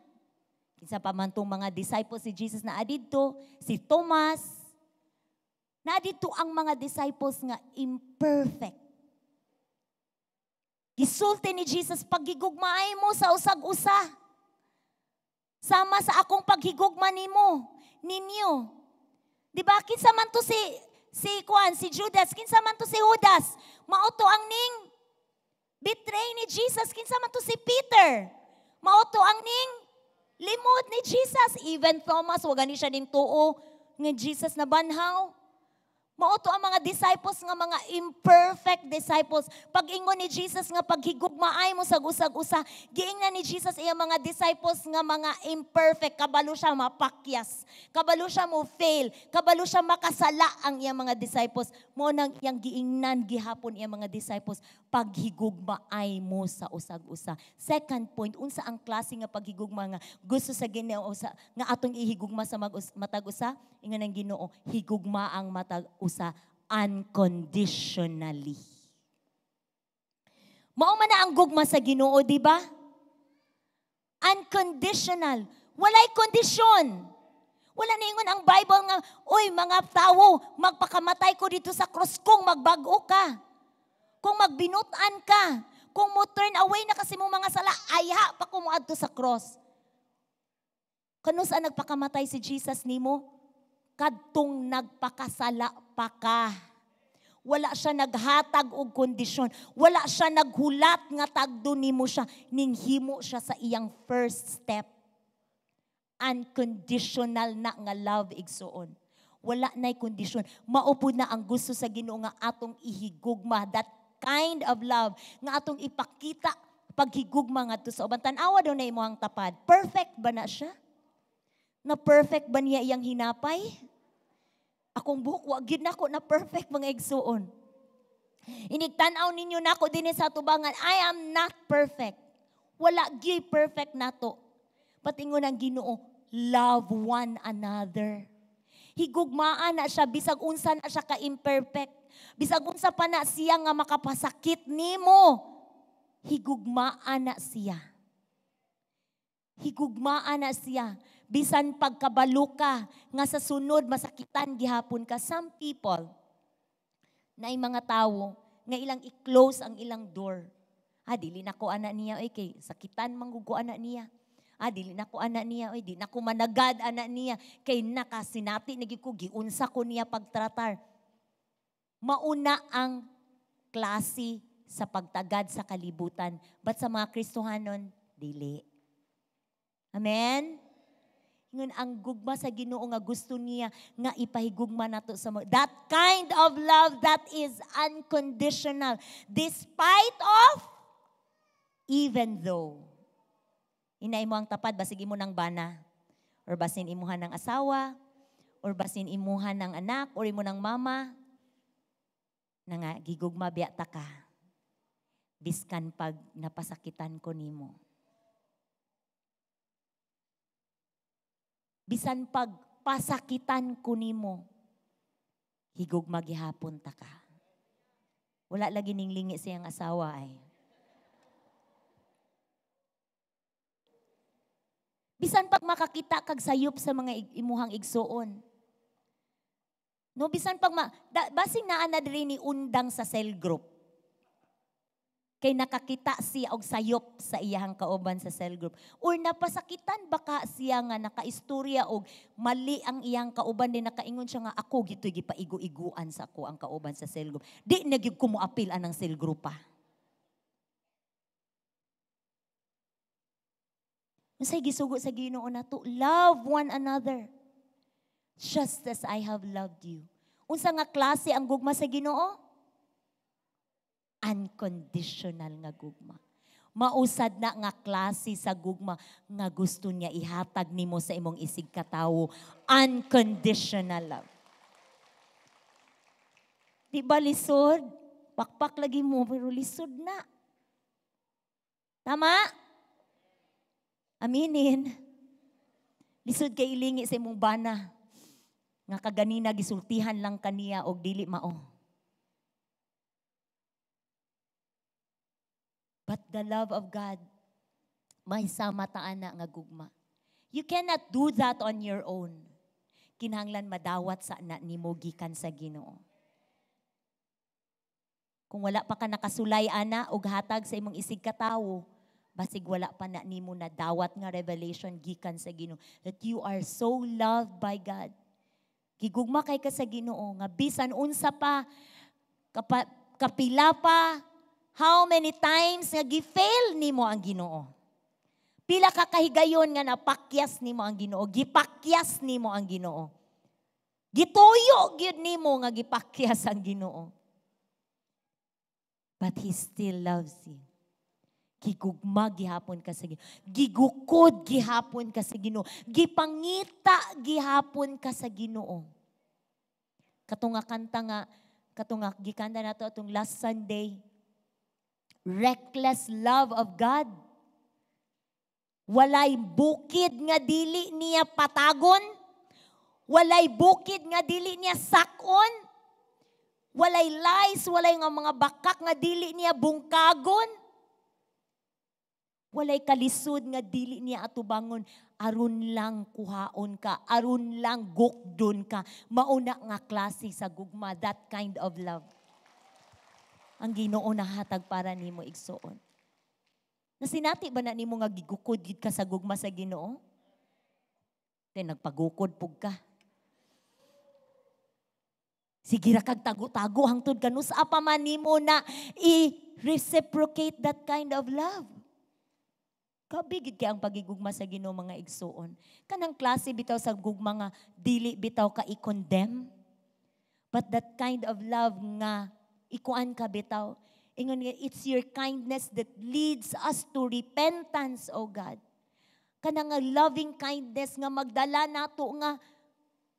Kinsa pa man tong mga disciples si Jesus naa didto? Si Thomas. Naa didto ang mga disciples nga imperfect. Gisulti ni Jesus, "Paghigugmaay mo sa usag-usa. Sama sa akong paghigugma nimo, ninyo." Di ba? Kinsa man to si Juan, si Judas, kinsa man to si Judas? Mao to ang ning betray ni Jesus. Kinsa man to si Peter? Mao to ang ning limod ni Jesus. Even Thomas, wa gani siya ning tuo nga Jesus na banhaw. Mao to ang mga disciples nga mga imperfect disciples. Pag-ingon ni Jesus nga paghigugmaay mo sa usag-usa, giingnan ni Jesus iyang mga disciples nga mga imperfect. Kabalo siya mapakyas. Kabalo siya mo fail. Kabalo siya makasala ang iyang mga disciples. Mao nang iyang giingnan gihapon iyang mga disciples, paghigugmaay mo sa usag-usa. Second point, unsa ang klase nga paghigugma nga gusto sa Ginoo sa nga atong ihigugma sa matag usa? Ingon ang Ginoo, higugma ang matag usa unconditionally. Mao man na ang gugma sa Ginoo, di ba? Unconditional. Walay kondisyon. Wala niingon ang Bible nga, "Uy, mga tawo, magpakamatay ko dito sa cross kung magbag-o ka. Kung magbinutan ka. Kung mo turn away na kasi mo mga sala, ayha pa ko moadto sa cross." Kanus-a nagpakamatay si Jesus nimo? Kadtong nagpakasala pa ka. Wala siya naghatag og kondisyon. Wala siya naghulat nga tagdo nimo siya. Ninghimo siya sa iyang first step. Unconditional na nga love, igsuon. Wala na'y kondisyon. Mao pud na ang gusto sa Ginoo nga atong ihigugma. That kind of love nga atong ipakita paghigugma ngadto sa uban. Tan-awa daw na imong tapad. Perfect ba na siya? Na perfect ba niya iyang hinapay? Akong buhok, wa gyud nako na perfect, mga igsuon. Inigtan-aw ninyo nako dinhi sa tubangan, I am not perfect. Wala gyud perfect nato. Patingon ang Ginoo, love one another. Higugmaan na siya bisag unsa na siya ka-imperfect. Bisag unsa pa na siya nga makapasakit nimo. Higugmaan na siya. Higugmaan na siya. Bisan pagkabalo ka nga sa sunod masakitan gihapon ka. Some people, naay mga tawo nga ilang i-close ang ilang door. "Ah, dili na ko ana niya oy kay sakitan man ko ana niya. Ah, dili na ko ana niya oy, di na ko managad ana niya kay nakasinati na ko giunsa ko niya pagtratar." Mauna ang klase sa pagtagad sa kalibutan. But sa mga Kristohanon, dili. Amen? Ngun ang gugma sa Ginoo nga gusto niya nga ipahigugma nato sa mga, that kind of love that is unconditional despite of, even though. Inay mo ang tapad, basig imo ng bana or basin imuha ng asawa or basin imuha ng anak or imo ng mama na nga gigugma biya ta ka biskan pag napasakitan ko nimo. Bisan pag pasakitan ko nimo, higugma gihapon ta ka. Wala lagi ning lingi siyang asawa ay. Bisan pag makakita kag sayop sa mga imuhang igsuon. No, bisan pag basing naa na diri ni undang sa cell group. Kay nakakita siya og sayop sa iyahang kauban sa cell group. Or napasakitan baka siya nga nakaistorya og mali ang iyang kauban din, nakaingon siya nga ako gito'y gipaigo-iguan sa ako ang kauban sa cell group. Di na gyud ko moapil anang cell group pa. Unsay gisugo sa Ginoo nato? Love one another just as I have loved you. Unsa nga klase ang gugma sa Ginoo? Unconditional nga gugma. Mausad na nga klase sa gugma nga gusto niya ihatag nimo sa imong isig katawo. Unconditional love. Di ba lisod? Pakpak lagi mo, pero lisod na. Tama? Aminin. Lisod kay ilingi sa imong bana nga kaganina gisultihan lang kaniya og dili mao. But the love of God, may sama ta ana nga gugma. You cannot do that on your own. Kinahanglan madawat sa na nimo gikan sa Ginoo. Kung wala pa ka nakasulay ana og hatag sa imong isig katawo, basig wala pa na nimo nadawat nga revelation gikan sa Ginoo that you are so loved by God. Gigugma kay ka sa Ginoo nga bisan unsa pa kapila pa, how many times nga gi-fail nimo ang Ginoo. Pila ka kahigayon nga napakyas nimo ang Ginoo, gipakyas nimo ang Ginoo. Gituyo gyud nimo nga gipakyas ang Ginoo. But He still loves you. Gigugma gihapon ka sa Ginoo. Gigukod gihapon ka sa Ginoo. Gipangita gihapon ka sa Ginoo. Katunga kanta nga, katunga gikanta nato atong last Sunday. Reckless love of God. Walay bukid nga dili niya patagon. Walay bukid nga dili niya sakon. Walay lies, walay nga mga bakak nga dili niya bungkagon. Walay kalisod nga dili niya atubangon. Aron lang kuhaon ka, aron lang gukdon ka. Mauna nga klase sa gugma, that kind of love. Ang Ginoo nahatag para nimo, igsuon. Nasinati ba na nimo nga gigukod gid ka sa gugma sa Ginoo? Te nagpagukod pug ka. Sige ra kag tago-tago hangtod kanus pa man nimo na i-reciprocate that kind of love. Kabigid kay ang pagigugma sa Ginoo, mga igsuon. Kanang klase bitaw sa gugma nga dili bitaw ka i-condemn. But that kind of love nga ikuan ka bitaw. Ingon nga, it's your kindness that leads us to repentance, O God. Kanang nga loving kindness nga magdala nato nga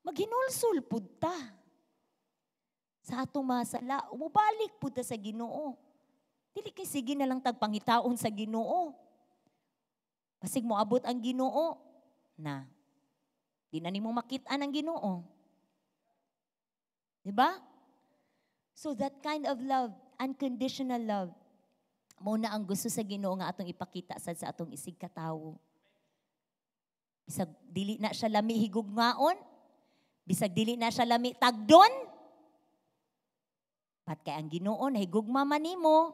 maghinulsol pud ta sa atong mga sala, umubalik pud ta sa Ginoo. Dili kay sige na lang tagpangitaon sa Ginoo. Basig moabot ang Ginoo na di na nimo makit-an ang Ginoo. Di ba? So that kind of love, unconditional love, mao na ang gusto sa Ginoo nga atong ipakita sad sa atong isig katawo. Bisag dili na siya lami higugmaon, bisag dili na siya lami tagdon, pat kay ang Ginoo nahigugma man nimo,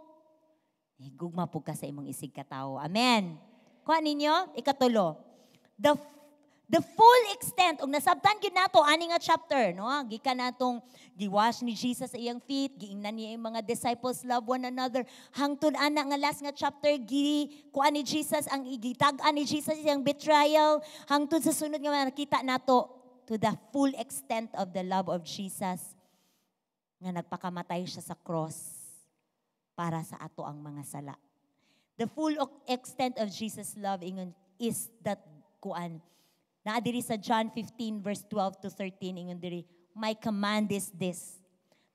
nahigugma pud ka sa imong isig katawo. Amen. Kuha ninyo, ikatulo. The full extent, ug nasabtan gyud nato ani nga chapter, no? Gikan natong giwash ni Jesus sa iyang feet, giingnan niya ang mga disciples love one another. Hangtod ana nga last nga chapter, gi kuha ni Jesus ang gitag-an ni Jesus iyang betrayal. Hangtod sa sunod nga nakita nato to the full extent of the love of Jesus nga nagpakamatay siya sa cross para sa ato ang mga sala. The full extent of Jesus' love ingon is that kuan. Naa diri sa John 15 verse 12 to 13, ingon diri, "My command is this: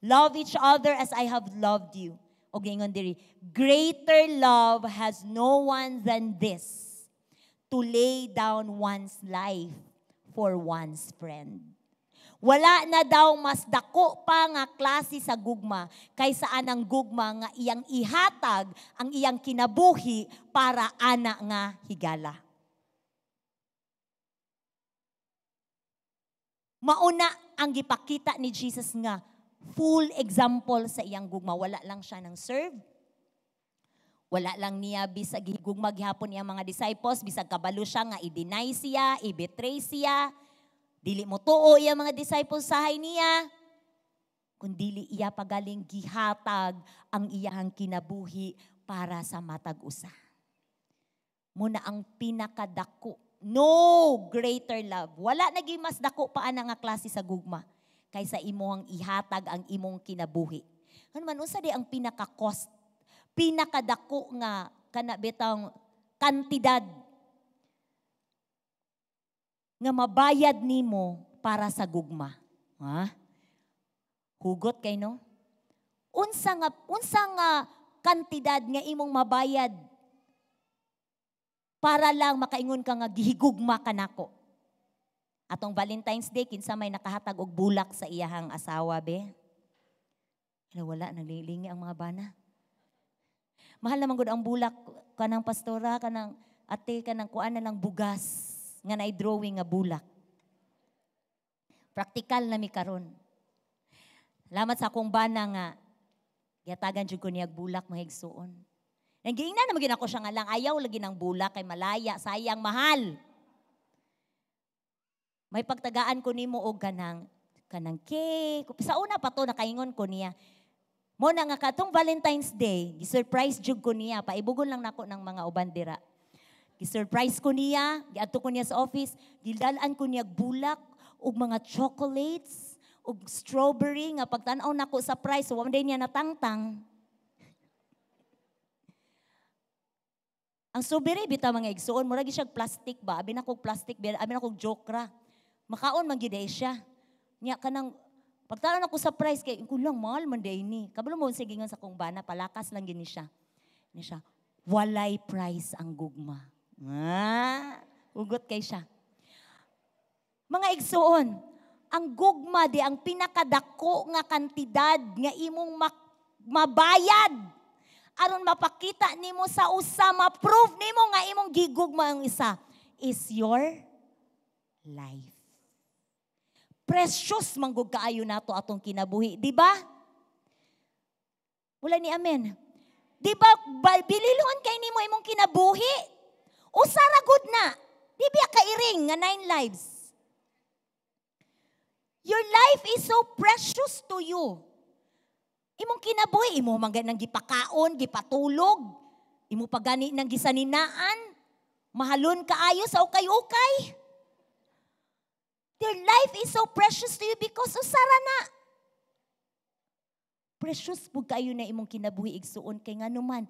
love each other as I have loved you." Og ingon diri, "Greater love has no one than this, to lay down one's life for one's friend." Wala na daw mas dako pa nga klase sa gugma kaysa anang gugma nga iyang ihatag ang iyang kinabuhi para ana nga higala. Mauna ang gipakita ni Jesus nga full example sa iyang gugma. Wala lang siya ng serve. Wala lang niya bisag gugma gihapon niya mga disciples, bisag kabalo siya nga i-deny siya, i-betray siya. Dili mo tuo iya mga disciples sahay niya. Kundili iya pagaling gihatag ang iyang kinabuhi para sa matag usa. Muna ang pinakadako. No greater love. Wala nagi mas dako pa ana nga klase sa gugma kaysa imong ihatag ang imong kinabuhi. Ano man unsa di ang pinaka-cost, pinakadako nga kana bitang kantidad nga mabayad nimo para sa gugma? Ha? Hugot kay no? Unsa nga kantidad nga imong mabayad para lang makaingon ka nga gihigugma ka nako? Atong Valentine's Day, kinsa may nakahatag og bulak sa iyahang asawa be? Wala, wala naglilingi ang mga bana. Mahal naman gud ang bulak, kanang pastora, kanang ate, kanang kuan na lang, bugas nga naay drawing nga bulak. Praktikal na mi karon. Salamat sa akong bana nga gihatagan jud ko niya bulak, mga igsuon. Nang giingnan naman gyud ako siya nga lang ayaw lagi ng bulak kay malaya, sayang, mahal. May pagtagaan ko nimo og kanang cake. Sa una pa to nakaingon ko niya. Mo na nga katong Valentine's Day, gi-surprise jud ko niya, paibugon lang nako ng mga uban dira. Gi-surprise ko niya, giadto ko niya sa office, gidal-an ko niya bulak ug mga chocolates ug strawberry nga pagtan-aw nako sa price, wa man niya natangtang. Ang strawberry bitaw, mga igsuon, murag siya plastic ba? Abi na kog plastic, abi na kog joke ra. Makaon man gyud siya. Nya kanang pagtan-aw nako sa price kay kulang, mahal man day ni. Kabalo mo sige sa kong bana, palakas lang gini siya. Ni siya, "Walay price ang gugma." Ah, ugot kay siya. Mga igsuon, ang gugma di ang pinakadako nga kantidad nga imong mabayad aron mapakita nimo sa usa, ma-prove nimo nga imong gigugma ang isa is your life. Precious manggug kaayo nato atong kinabuhi, di ba? Wala ni amen. Di ba bililon kay nimo imong kinabuhi? Usa ra gud na. Di biya kairing nga nine lives? Your life is so precious to you. Imong kinabuhi, imo man nang gipakaon, gipatulog, imo pa gani nang gisaninaan, mahalon kaayo sa ukay-ukay. Your life is so precious to you because usara na. Precious pud kayo na imong kinabuhi, igsuon, kay nganuman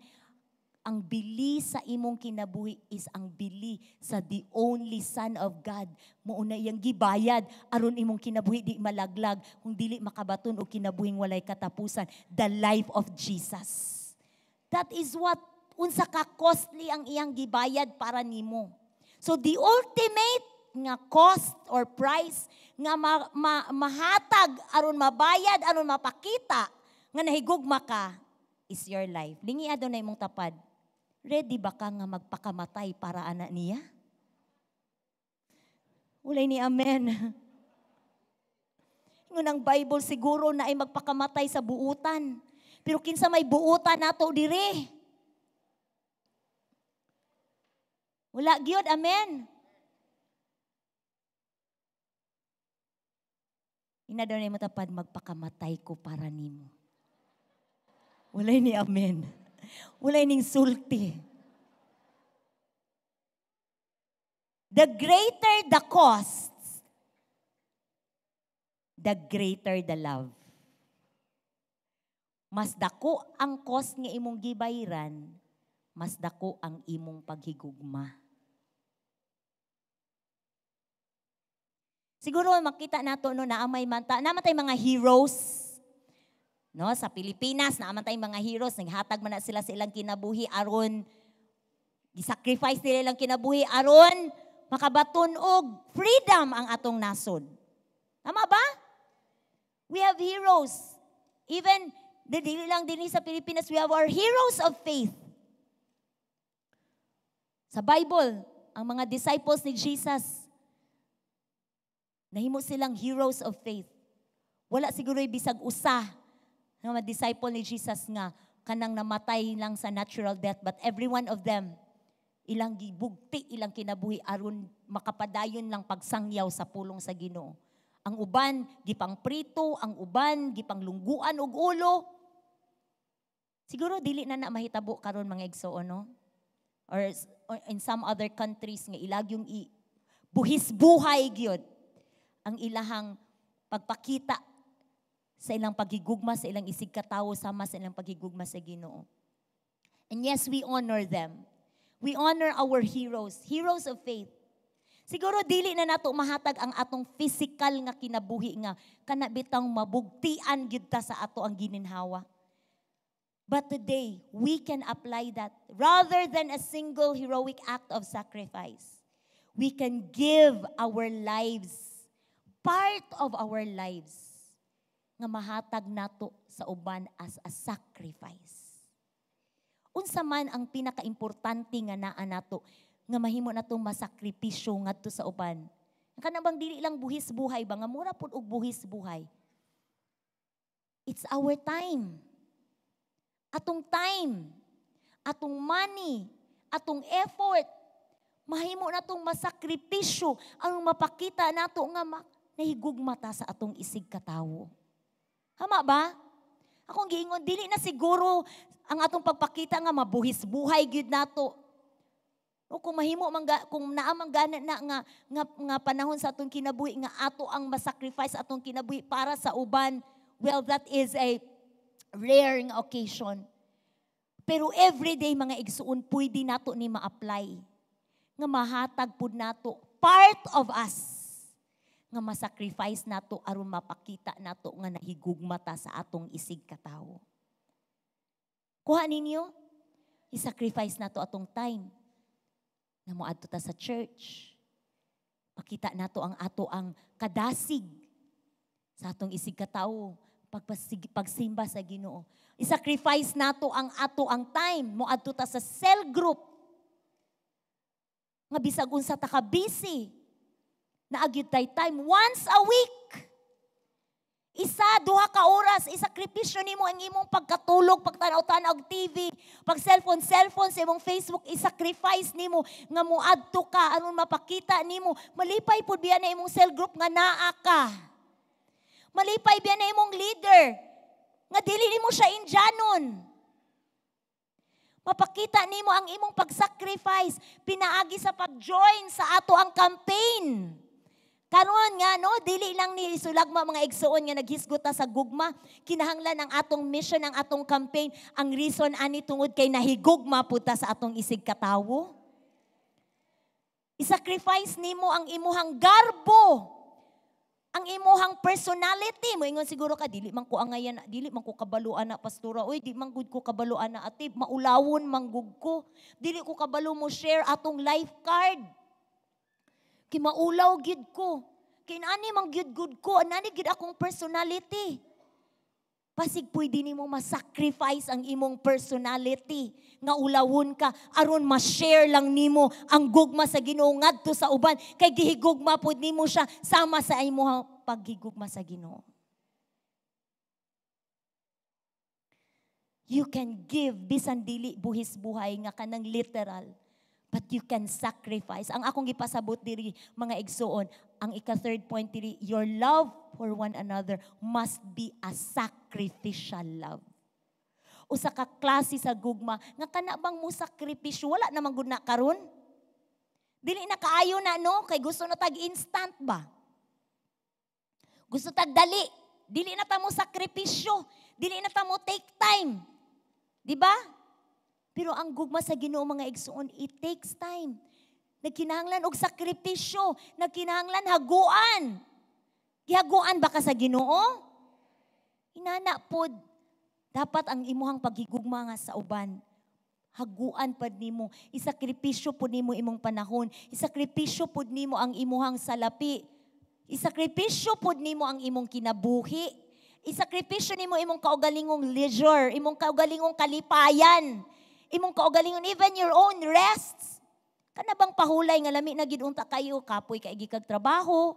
ang bili sa imong kinabuhi is ang bili sa the only Son of God. Mao na iyang gibayad aron imong kinabuhi di malaglag kung dili makabaton og kinabuhing walay katapusan, the life of Jesus. That is what unsa ka costly ang iyang gibayad para nimo. So the ultimate nga cost or price nga mahatag aron mabayad, aron mapakita nga nahigugma ka is your life. Lingi na imong tapad. Ready ba ka nga magpakamatay para ana niya? Walay ni amen. Ingon ang Bible, siguro na ay magpakamatay sa buutan. Pero kinsa may buutan nato dire? Wala gyud, amen. Ina daw na mo tapad, "Magpakamatay ko para nimo." Walay ni amen. Walay ning sulti. The greater the cost, the greater the love. Mas dako ang cost nga imong gibayran, mas dako ang imong paghigugma. Siguro makita nato no, naa may manta, naa man tay mga heroes. No, sa Pilipinas naa man tay mga heroes, naghatag man na sila sa ilang kinabuhi aron gisacrifice nila ilang kinabuhi aron makabaton og freedom ang atong nasod. Tama ba? We have heroes. Even dili lang dinhi sa Pilipinas, we have our heroes of faith. Sa Bible, ang mga disciples ni Jesus, nahimo silang heroes of faith. Wala siguro bisag usa nga mga disciple ni Jesus nga kanang namatay lang sa natural death, but every one of them ilang gibugti ilang kinabuhi aron makapadayon lang pagsangyaw sa pulong sa Ginoo. Ang uban gipangprito, ang uban gipanglungguan og ulo. Siguro dili na na mahitabo karon, mga igsoon, no? Or in some other countries nga ilagyong i buhis buhay gyud ang ilahang pagpakita sa ilang paghigugma sa ilang isig katawo sama sa ilang paghigugma sa Ginoo. And yes, we honor them. We honor our heroes, heroes of faith. Siguro dili na nato mahatag ang atong physical nga kinabuhi nga kana bitang mabugtian gyud ta sa ato ang gininhawa. But today, we can apply that. Rather than a single heroic act of sacrifice, we can give our lives, part of our lives, nga mahatag nato sa uban as a sacrifice. Unsa man ang pinakaimportante nga naa nato nga mahimo natong masakripisyo ngadto sa uban? Kana bang dili lang buhis buhay ba, nga mura pud og buhis buhay? It's our time. Atong time, atong money, atong effort, mahimo natong masakripisyo ang mapakita nato nga nahigugma ta sa atong isig katawo. Tama ba? Akong giingon, dili na siguro ang atong pagpakita nga mabuhis buhay gyud nato. O kung mahimo man kung naa man gana na nga panahon sa atong kinabuhi nga ato ang masacrifice atong kinabuhi para sa uban, well, that is a rare nga occasion. Pero everyday, mga igsuon, pwede nato ni ma-apply. Nga mahatag pud nato part of us nga masacrifice nato aron mapakita nato nga nahigugma ta sa atong isig katawo. Kuha ninyo? I-sacrifice nato atong time na moadto ta sa church. Pakita nato ang ato ang kadasig sa atong isig katawo pagsimba sa Ginoo. I-sacrifice nato ang ato ang time moadto ta sa cell group. Nga bisag unsa ta ka busy, naa gyud tay time once a week. Isa, duha ka oras, isakripisyo nimo ang imong pagkatulog, pagtanaw-tanaw og TV, pag cellphone, cellphone sa imong Facebook, isacrifice nimo nga moadto ka aron mapakita nimo. Malipay pud biya na imong cell group nga naa ka. Malipay biya na imong leader nga dili nimo siya indyanon. Mapakita nimo ang imong pag-sacrifice pinaagi sa pag-join sa ato ang campaign. Karon nga no, dili lang ni sulagma, mga igsuon, nga naghisgot ta sa gugma. Kinahanglan ang atong mission, ang atong campaign, ang reason ani tungod kay nahigugma pud ta sa atong isig katawo. I-sacrifice nimo ang imuhang garbo, ang imuhang personality. Moingon siguro ka, "Dili man ko angayan, dili man ko kabalo ana, pastora. Uy, di man gud ko kabalo ana, ate, maulawon man gud ko. Dili ko kabalo mo share atong life card. Kay maulaw gid ko. Kay ani man gyud gud ko, anani gid akong personality." Pasig pwede nimo ma-sacrifice ang imong personality nga ulawon ka aron ma-share lang nimo ang gugma sa Ginoo ngadto sa uban, kay gihigugma pud nimo siya sama sa imong paghigugma sa Ginoo. You can give bisan dili buhis buhay nga kanang literal, but you can sacrifice. Ang akong gipasabot diri, mga igsuon, ang ika third point diri, your love for one another must be a sacrificial love. Usa ka klase sa gugma nga kana bang mo sakripisyo, wala naman gud na karon. Dili na kaayo na, no, kay gusto na tag instant ba? Gusto tag dali. Dili na ta mo sakripisyo, dili na ta mo take time. Di ba? Pero ang gugma sa Ginoo, mga igsuon, it takes time. Nagkinahanglan og sakripisyo, nagkinahanglan haguan. Gihaguan ba ka sa Ginoo? Inana pod dapat ang imuhang paghigugma nga sa uban. Haguan pad nimo, isakripisyo pod nimo imong panahon, isakripisyo pod nimo ang imuhang salapi. Isakripisyo pod nimo ang imong kinabuhi. Isakripisyo nimo imong kaugalingong leisure, imong kaugalingong kalipayan, imong kaugalingon, even your own rests. Kana bang pahulay nga lami na gid unta kayo, kapoy kay gikag trabaho,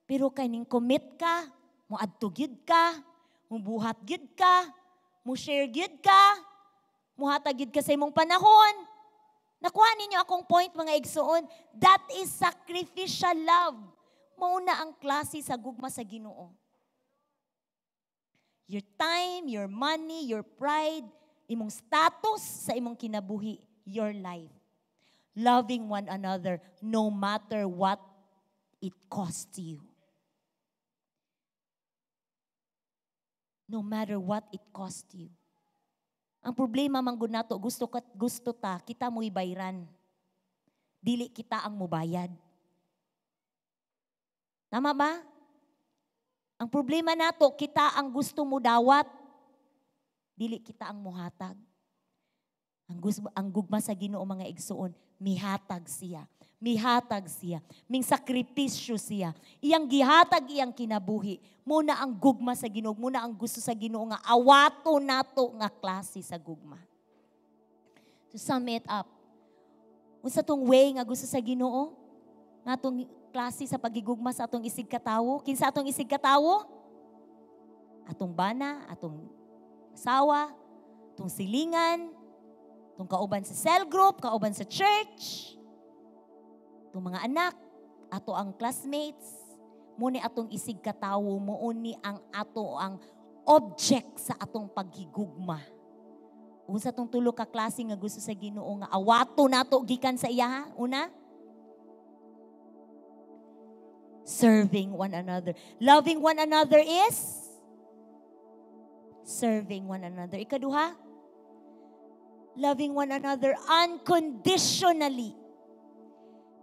pero kay ning commit ka, moadto gyud ka, mubuhat gyud ka, mo share gyud ka, muhatag gyud ka sa imong panahon. Nakuha ninyo akong point, mga igsuon? That is sacrificial love. Mao na ang klase sa gugma sa Ginoo. Your time, your money, your pride, imong status sa imong kinabuhi, your life. Loving one another no matter what it costs you. No matter what it costs you. Ang problema man gud nato, gusto ta kita mo'y bayran. Dili kita ang mubayad. Tama ba? Ang problema nato, kita ang gusto mo dawat. Dili kita ang muhatag. Ang gugma sa Ginoo, mga igsuon, mihatag siya. Mihatag siya. Ming sakripisyo siya. Iyang gihatag iyang kinabuhi. Mao na ang gugma sa Ginoo, mao na ang gusto sa Ginoo nga awato nato nga klase sa gugma. To sum it up, unsa tong way nga gusto sa Ginoo? Nga atong klase sa pagigugma sa atong isig katawo? Kinsa atong isig katawo? Atong bana, atong asawa, atong silingan, atong kauban sa cell group, kauban sa church, atong mga anak, ato ang classmates, mao ni atong isig katawo, mao ni ang ato ang object sa atong paghigugma. Unsa tong tulo ka klase nga gusto sa Ginoo nga awato nato gikan sa iya, ha? Una, serving one another. Loving one another is serving one another. Ikaduha, loving one another unconditionally.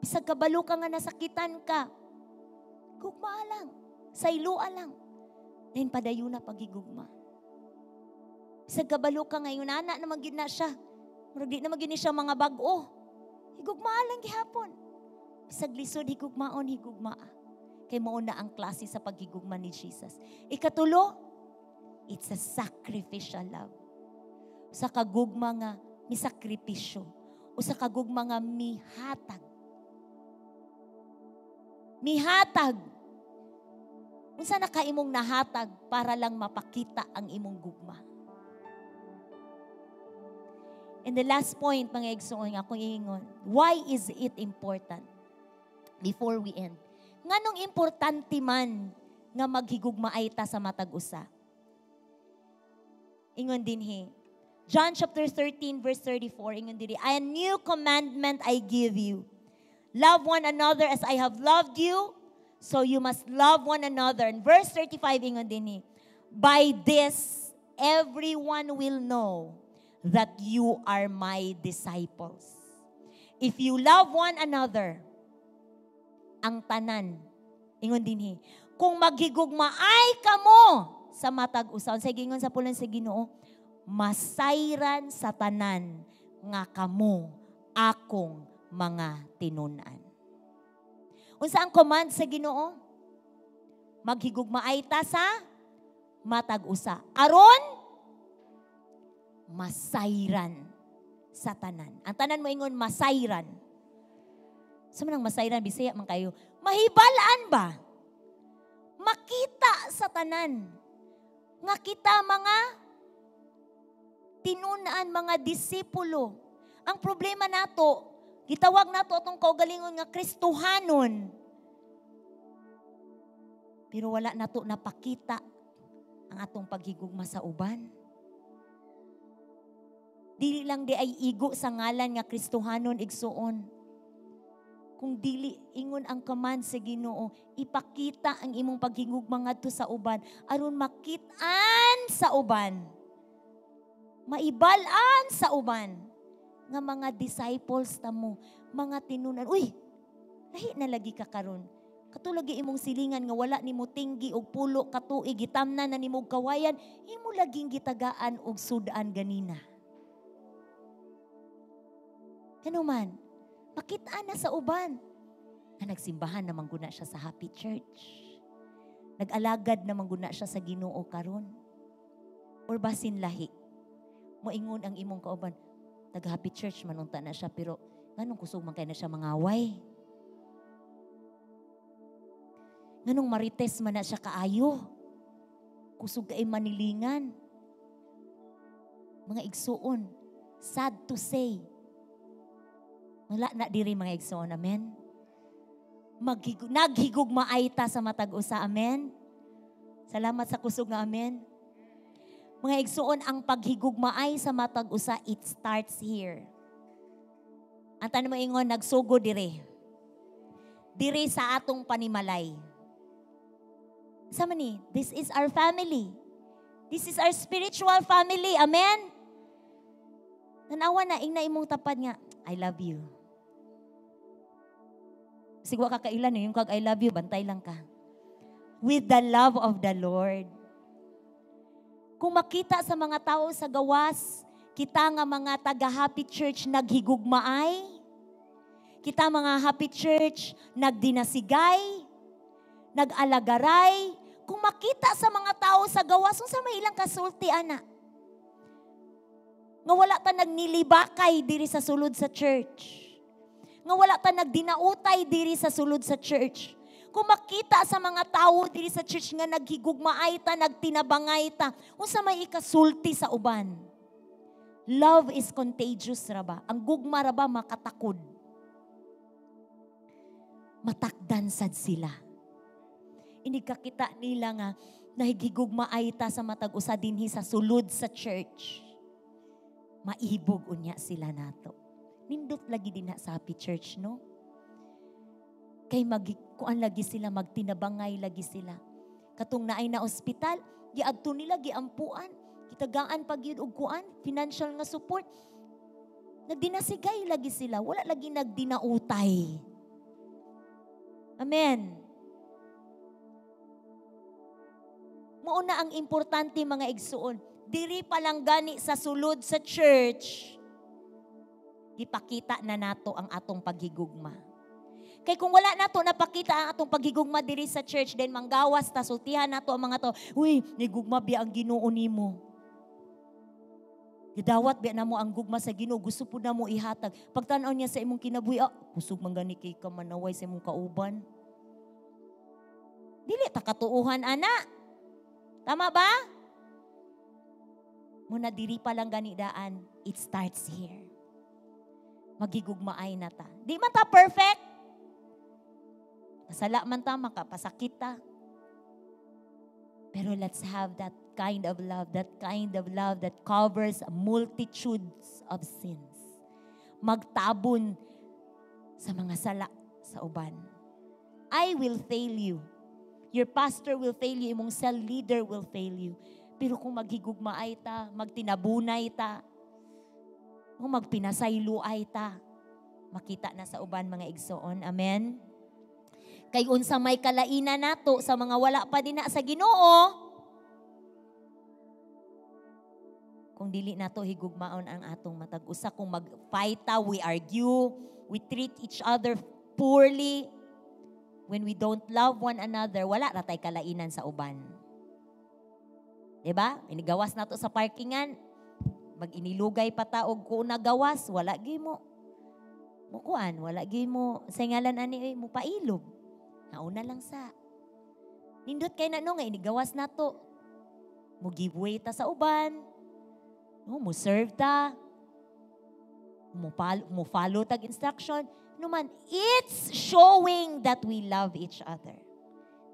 Bisag kabalo ka nga nasakitan ka, gugma lang, saylua lang. Then padayon na pagigugma. Bisag kabalo ka ngayon, ana naman gyud na siya. Murag di naman gyud ni siya mga bag-o. Higugma lang gihapon. Bisag lisod higugmaon, higugmaa. Kay mao na ang klase sa paghigugma ni Jesus. Ikatulo, it's a sacrificial love. Usa ka gugma nga misakripisyo. Usa ka gugma nga mihatag. Mihatag. Unsa na ka imong nahatag para lang mapakita ang imong gugma? And the last point, mga igsoon, nga akong iingon, why is it important? Before we end, nganong importante man nga maghigugmaay ta sa matag usa? Ingon dinhi, John chapter 13 verse 34, ingon dinhi, "A new commandment I give you. Love one another as I have loved you, so you must love one another." And verse 35, ingon dinhi, "By this everyone will know that you are my disciples, if you love one another." Ang tanan, ingon dinhi, kung maghigugmaay kamo sa matag usa, unsay giingon sa pulong sa Ginoo? Masayran sa tanan nga kamo akong mga tinun-an. Unsa ang command sa Ginoo? Maghigugmaay ta sa matag usa. Aron masayran sa tanan. Ang tanan mo ingon, "Masayran." Unsa man ang masayran? Bisaya man kayo. Mahibalaan ba? Makita sa tanan nga kita mga tinun-an, mga disipulo. Ang problema nato, gitawag nato atong kaugalingon nga Kristohanon. Pero wala nato napakita ang atong paghigugma sa uban. Dili lang diay igo sa ngalan nga Kristohanon, igsuon. Kung dili, ingon ang command sa Ginoo, ipakita ang imong paghigugma ngadto sa uban aron makit-an sa uban. Maibal-an sa uban nga mga disciples ta mo, mga tinunan. "Uy, lahi na lagi ka karon. Kato lagi imong silingan nga wala nimo tinggi og 10 ka tuig, gitamnan na nimo og kawayan, imo laging gitagaan og sudan ganina." Ano man, makita na sa uban na nagsimbahan naman guna siya sa Happy Church. Nag-alagad naman guna siya sa Ginoo karon. Or basin lahi. Moingon ang imong kauban, "Taga Happy Church man unta na siya, pero nganong kusog man kay na siya mangaway? Nganong marites man na siya kaayo? Kusog kay manilingan." Mga igsuon, sad to say, wala na diri, mga igsuon, amen? Naghigugmaay ta sa matag usa, amen? Salamat sa kusog nga amen. Mga igsuon, ang paghigugmaay sa matag usa, it starts here. Ang tanan mo ingon, "Nagsugo dire." Dire sa atong panimalay. Sa man, this is our family. This is our spiritual family. Amen? Tanawa na, ingna imong tapad nga, "I love you." Sigwa ka kailan, eh, yung kag "I love you," bantay lang ka. With the love of the Lord. Kung makita sa mga tao sa gawas, kita nga mga taga Happy Church naghigugmaay, kita mga Happy Church nagdinasigay, nag-alagaray, kung makita sa mga tao sa gawas, unsa may ilang kasulti ana? Nga wala ta nagnilibakay diri sa sulod sa church. Nga wala ta nagdinautay diri sa sulod sa church. Kung makita sa mga tao diri sa church nga naghigugmaay ta, nagtinabangay ta, unsa may ikasulti sa uban? Love is contagious ra ba? Ang gugma ra ba makatakod? Matakdan sad sila. Inig kakita nila nga nahigigugmaay ta sa matag usa dinhi sa sulod sa church. Maibog unya sila nato. Nindot lagi din na sa Happy Church, no? Kay mag kuan lagi sila, magtinabangay lagi sila. Katong naay na ospital, giadto nila, giampuan. Gitagaan pag yun og kuan, financial nga support. Nagdinasigay lagi sila, wala lagi nagdinautay. Amen. Mauna ang importante, mga igsuon. Diri pa lang gani sa sulod sa church, gipakita na nato ang atong paghigugma. Kay kung wala nato napakita ang atong paghigugma diri sa church, then manggawas ta, sultihan nato ang mga to, "Uy, nigugma biya ang Ginoo nimo. Gidawat biya namo ang gugma sa Ginoo, gusto pud namo ihatag." Pagtan-aw niya sa imong kinabuhi, "Ah, kusog man gani kay ka manaway sa imong kauban." Dili ta katuuhan ana. Tama ba? Muna diri pa lang gani daan, it starts here. Magigugmaay na ta. Di man ta perfect. Kasala man ta, makapasakit ta. Pero let's have that kind of love, that kind of love that covers multitudes of sins. Magtabon sa mga sala sa uban. I will fail you. Your pastor will fail you. Imong cell leader will fail you. Pero kung maghigugmaay ta, magtinabunay ta, kung magpinasayloay ta, makita na sa uban, mga igsoon. Amen? Kay unsa may kalaina nato sa mga wala pa din na sa Ginoo, kung dili nato higugmaon ang atong matag usa, kung mag-fight ta, we argue, we treat each other poorly, when we don't love one another, wala ra tay kalainan sa uban. Diba? Inigawas nato sa parkingan, mag-inilugay pa ta og kung nagawas, wala gyud mo. Mukuan, wala gyud mo, sa ngalan ani, mo pailob. Nauna lang sa. Nindot kay na no, nga inigawas nato. Mo give way ta sa uban. No, mo serve ta. Mo follow tag instruction. No man, it's showing that we love each other.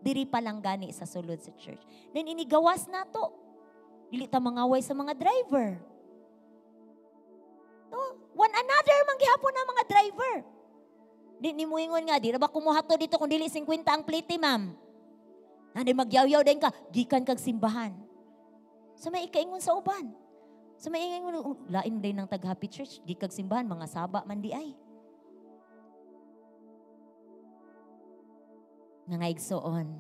Diri pa lang gani sa sulod sa church. Then inigawas nato. Dili ta mangaway sa mga driver. No, one another man gihapon ang mga driver. Di ni muingon nga, di ra ba kumuha to dito kung dili 50 ang plate, ma'am? Nanay magyaw-yaw din ka, gikan kag simbahan. So may ikaingon sa uban. So may ikaingon, lain din ng tag Happy Church, gikan kag simbahan, mga saba man di ay. Mga igsoon,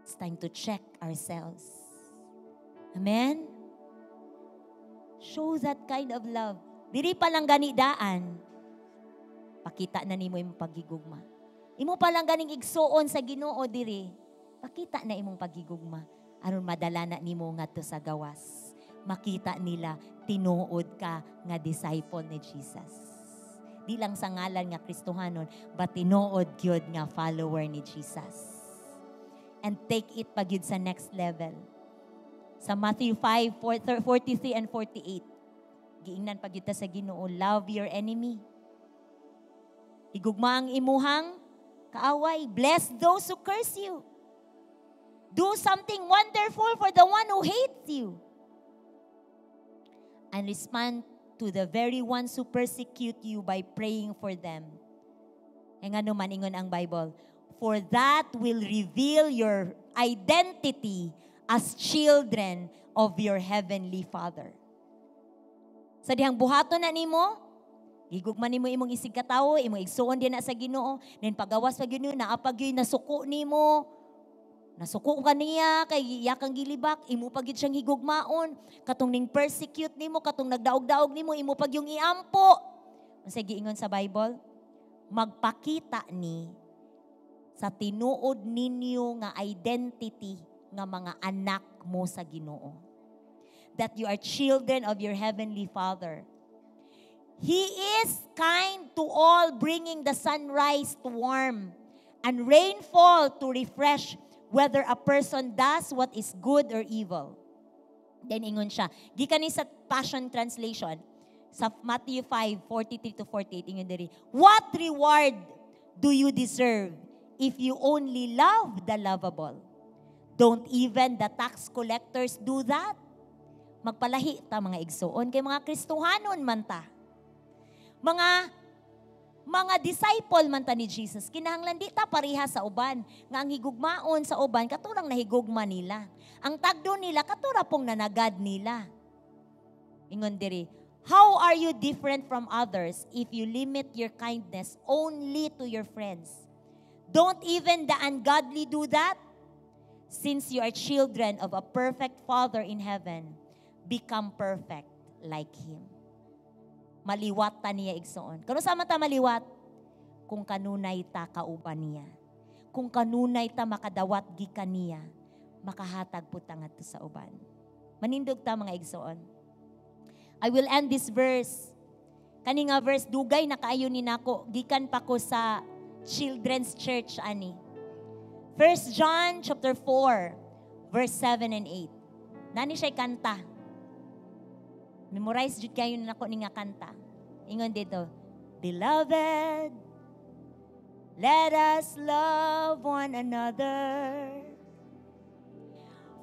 it's time to check ourselves. Amen? Show that kind of love. Diri pa lang gani daan, pakita na nimo imong paghigugma. Imo pa lang ganing igsuon sa Ginoo diri, pakita na imong paghigugma. Aron madala na nimo ngadto sa gawas. Makita nila tinuod ka nga disciple ni Jesus. Di lang sa ngalan nga Kristohanon, but tinuod gyud nga follower ni Jesus. And take it pa gyud sa next level. Sa Matthew 5, 43 and 48, giingnan pa gyud ta sa Ginoo, love your enemy. Higugma ang imuhang kaaway. Bless those who curse you. Do something wonderful for the one who hates you. And respond to the very ones who persecute you by praying for them. E nga naman ingon ang Bible, for that will reveal your identity as children of your heavenly Father. Sa dihang buhaton na nimo, gigugma nimo imong isig katawo, imong igsuon din na sa Ginoo, then pagawas pa gyud nimo, naa pa gyud nasuko nimo, Nasuko ka niya kay iya kang gilibak, imo pa gyud siyang higugmaon. Katong ning persecute nimo, katong nagdaog-daog nimo, imo pa gyung iampo. Unsay giingon sa Bible? Magpakita ni sa tinuod ninyo nga identity nga mga anak mo sa Ginoo. That you are children of your heavenly Father. He is kind to all, bringing the sunrise to warm and rainfall to refresh, whether a person does what is good or evil. Then ingon siya, gikan ni sa Passion Translation, sa Matthew 5, 43 to 48, ingon diri, "What reward do you deserve if you only love the lovable? Don't even the tax collectors do that?" Magpalahi ta, mga igsuon, kay mga Kristohanon man ta. Mga disciple man ta ni Jesus. Kinahanglan di ta pareha sa uban. Nga ang higugmaon sa uban, katurang nahigugma nila. Ang tagdo nila, katura pong nanagad nila. Ingon diri, "How are you different from others if you limit your kindness only to your friends? Don't even the ungodly do that? Since you are children of a perfect Father in heaven, become perfect like Him." Maliwat ta niya, igsoon. Kanus-a man ta maliwat? Kung kanunay ta kauban niya. Kung kanunay ta makadawat gikan niya, makahatag po ta ngadto sa uban. Manindog ta, mga igsoon. I will end this verse. Kani nga verse, dugay na kaayo ni nako, gikan pa ko sa Children's Church ani. 1 John chapter 4 verse 7 and 8. Nani siya kanta. Memorize jud kayo nako ni nga kanta. Ingon dito, "Beloved, let us love one another.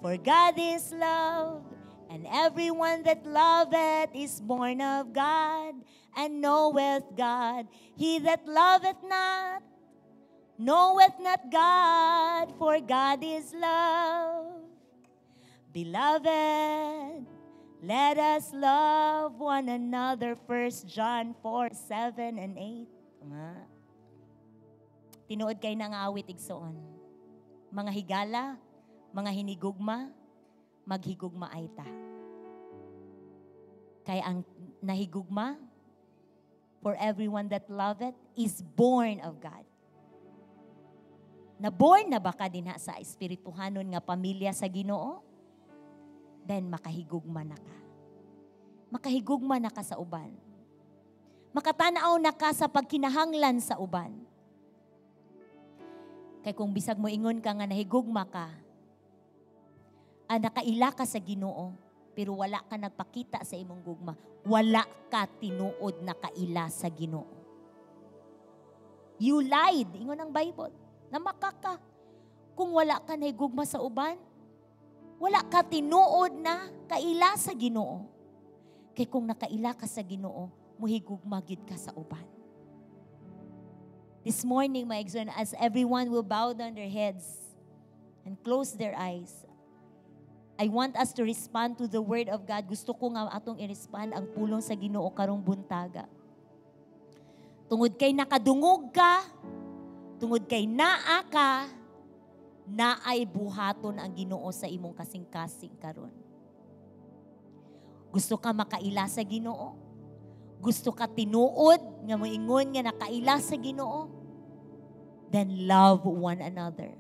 For God is love, and everyone that loveth is born of God and knoweth God. He that loveth not, knoweth not God, for God is love. Beloved, let us love one another." 1 John 4, 7 and 8. Nga. Tinuod kay nga awit, igsoon. Mga higala, mga hinigugma, maghigugma ay ta. Kay ang nahigugma, for everyone that loveth, is born of God. Na-born na ba ka dinha sa espirituhanon nga pamilya sa Ginoo? Then makahigugma na ka. Makahigugma na ka sa uban. Makatanaw na ka sa pagkinahanglan sa uban. Kay kung bisag mo ingon ka nga nahigugma ka, nakaila ka sa Ginoo, pero wala ka nagpakita sa imong gugma, wala ka tinuod na kaila sa Ginoo. You lied, ingon ang Bible. Namaka ka. Kung wala ka nahigugma sa uban, wala ka tinuod na kaila sa Ginoo. Kay kung nakaila ka sa Ginoo, muhigugma gyud ka sa uban. This morning, my igsoon, as everyone will bow down their heads and close their eyes, I want us to respond to the word of God. Gusto ko nga atong i-respond ang pulong sa Ginoo karong buntaga. Tungod kay nakadungog ka, tungod kay naa ka, naay buhaton ang Ginoo sa imong kasing-kasing karon. Gusto ka makaila sa Ginoo? Gusto ka tinuod nga moingon nga nakaila sa Ginoo? Then love one another.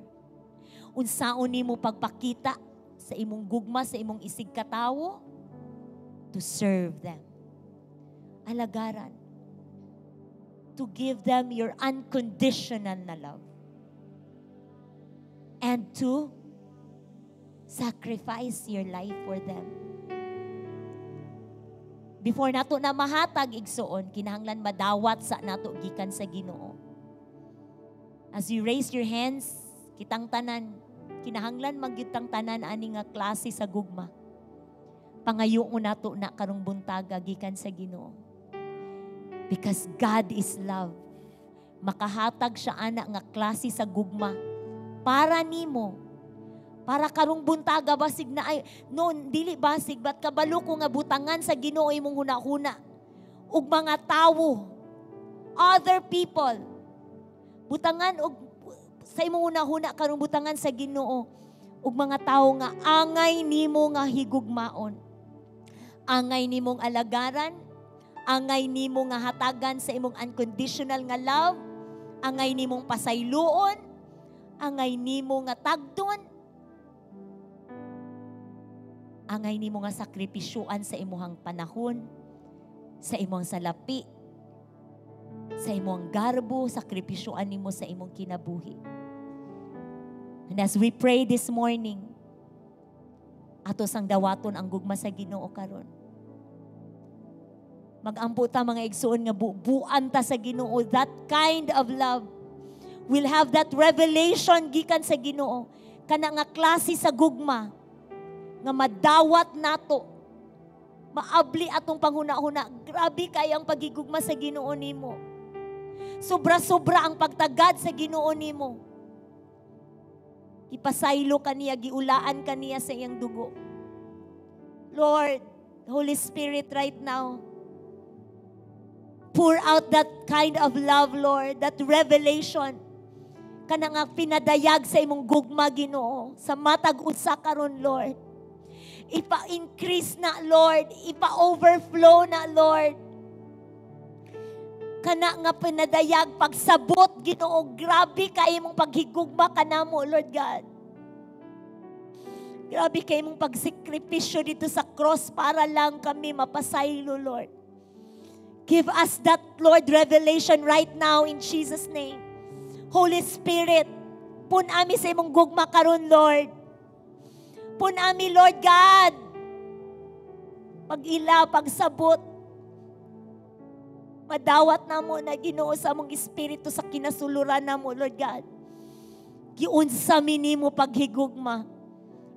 Unsaon nimo pagpakita sa imong gugma sa imong isig katawo? To serve them. Alagaran. To give them your unconditional na love. And to sacrifice your life for them. Before nato na mahatag, igsoon, kinahanglan madawat sa nato gikan sa Ginoo. As you raise your hands, kitang tanan, kinahanglan magyud tang tanan ani nga klase sa gugma. Pangayoon nato na karong buntaga gikan sa Ginoo. Because God is love. Makahatag siya ana nga klase sa gugma para nimo. Para karong buntaga, basig na ay no dili basig, but kabalo ko nga butangan sa Ginoo imong hunahuna ug mga tawo, other people, butangan og sa imong hunahuna karong, butangan sa Ginoo. Ug mga tawo nga angay nimo nga higugmaon. Angay nimong alagaran, angay nimo nga hatagan sa imong unconditional nga love, angay nimong pasayloon, angay nimo nga tagdon, angay nimo nga sakripisyuan sa imuhang panahon, sa imong salapi, sa imong garbo, sakripisyuan nimo sa imong kinabuhi. And as we pray this morning, ato sang dawaton ang gugma sa Ginoo karon. Magampo ta, mga igsuon, nga bubuan ta sa Ginoo that kind of love. We'll have that revelation gikan sa Ginoo. Kana nga klase sa gugma nga madawat nato. Maabli atong panghuna-huna. Grabe kay ang pagigugma sa Ginoo nimo. Sobra-sobra ang pagtagad sa Ginoo nimo. Ipasaylo ka niya, giulaan ka niya sa iyang dugo. Lord, Holy Spirit, right now, pour out that kind of love, Lord, that revelation. Kana nga pinadayag sa imong gugma, Ginoo, sa matag usa karon, Lord. Ipa-increase na, Lord. Ipa-overflow na, Lord. Kana nga pinadayag, pagsabot, Ginoo, grabe kay imong paghigugma kanamo, Lord God. Grabe kay imong pagsikripisyo dito sa cross para lang kami mapasaylo, Lord. Give us that, Lord, revelation right now in Jesus' name. Holy Spirit, pun-a mi sa imong gugma karon, Lord. Pun-a mi, Lord God. Pag-ila, pagsabot, madawat namo na, Ginoo, sa among espiritu, sa kinasuluran namo, Lord God. Giunsa mi nimo paghigugma.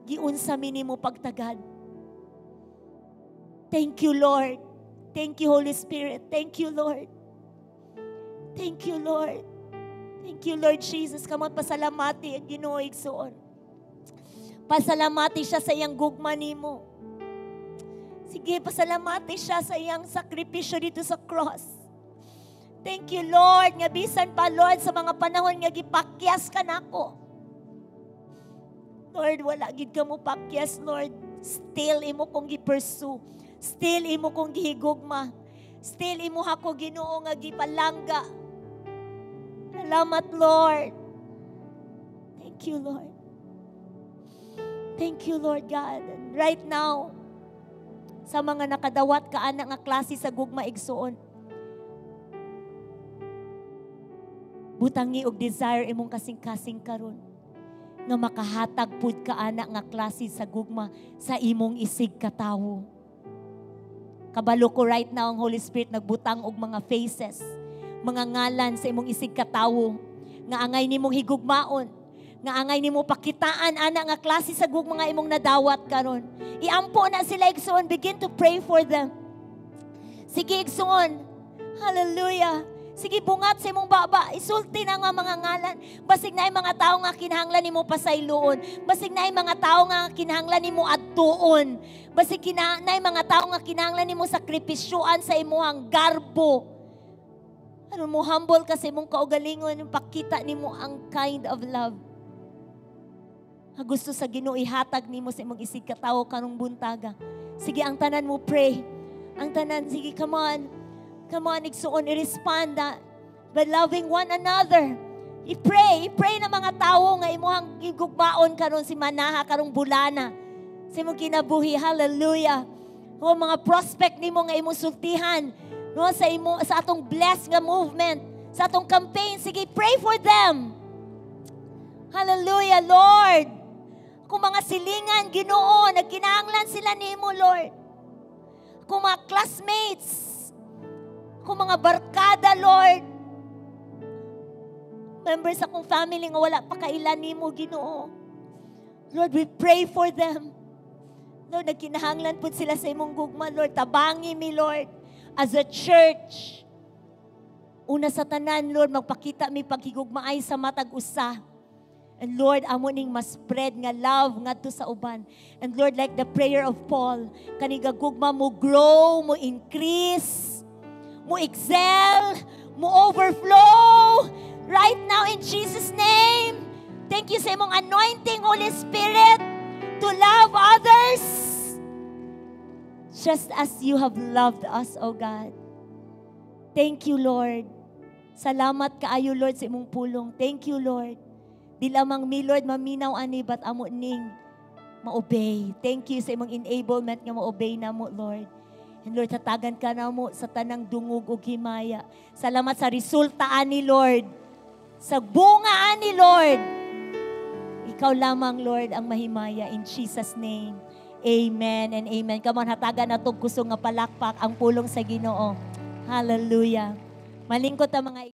Giunsa mi nimo pagtagad. Thank you, Lord. Thank you, Holy Spirit. Thank you, Lord. Thank you, Lord. Thank you, Lord Jesus. Come on, pasalamati ang Ginoo, igsuon. Pasalamati siya sa iyang gugma nimo. Sige, pasalamati siya sa iyang sakripisyo dito sa cross. Thank you, Lord. Nga bisan pa, Lord, sa mga panahon nga gipakyas ka nako. Lord, wala gid ka mo pakyas, Lord. Still imo kong gi-pursue. Still imo kong gihigugma. Still imo ako, Ginoo, nga gipalangga. Salamat, Lord. Thank you, Lord. Thank you, Lord God. And right now, sa mga nakadawat ka ana nga klase sa gugma, igsuon, butangi og desire imong kasing-kasing karon nga makahatag pud ka ana nga klase sa gugma sa imong isig katawo. Kabalo ko right now ang Holy Spirit nagbutang og mga faces, mga ngalan sa imong isig katawo nga angay nimong higugmaon, nga angay nimo pakitaan ana nga klase sa gugma nga imong nadawat karon. Iampo na sila, igsuon, begin to pray for them. Sige, igsuon. Hallelujah. Sige, bungat sa imong baba. Isulti na nga mga ngalan. Basig naay mga tao nga kinahanglan nimo pasayloon. Basig naay mga tao nga kinahanglan nimo adtuon. Basig naay mga tao nga kinahanglan nimo sakripisyuan sa imuhang garbo. Ano mo humble ka sa imong kaugalingon, pakita nimo ang kind of love nga gusto sa Ginoo ihatag nimo sa imong isig katawo karong buntaga. Sige, ang tanan mo pray. Ang tanan, sige, come on. Come on, igsuon, i-respond that by loving one another. I-pray, i-pray na mga tao nga imuhang gigugmaon karon si manaha karong bulana sa imong kinabuhi. Hallelujah. O mga prospect nimo nga imong sultihan, no, sa imo sa atong blessed nga movement, sa atong campaign, sige, pray for them. Hallelujah, Lord. Kung mga silingan, Ginoo, nagkinahanglan sila nimo, Lord. Kung mga classmates, kung mga barkada, Lord. Members akong family nga wala pa kaila nimo, Ginoo. Lord, we pray for them. Lord, nagkinahanglan po sila sa imong gugma, Lord. Tabangi mi, Lord, as a church. Una sa tanan, Lord, magpakita mi paghigugmaay sa matag usa. And Lord, amo ning ma-spread nga love ngadto sa uban. And Lord, like the prayer of Paul, kani gugma mo grow, mo increase, mo excel, mo overflow. Right now in Jesus' name. Thank you sa imong anointing, Holy Spirit. to love others just as you have loved us, O God. Thank you, Lord. Salamat kaayo, Lord, sa imong pulong. Thank you, Lord. Di lamang mi, Lord, maminaw ani, but amo ning ma-obey. Thank you sa imong enablement nga ma-obey namo, Lord. And Lord, hatagan ka namo sa tanang dungog ug himaya. Salamat sa resulta ani, Lord. Sa bunga ani, Lord. Ikaw lamang, Lord, ang mahimaya, in Jesus' name. Amen and amen. Come on, hatagan nato kusog nga palakpak ang pulong sa Ginoo. Hallelujah. Malingkot ang mga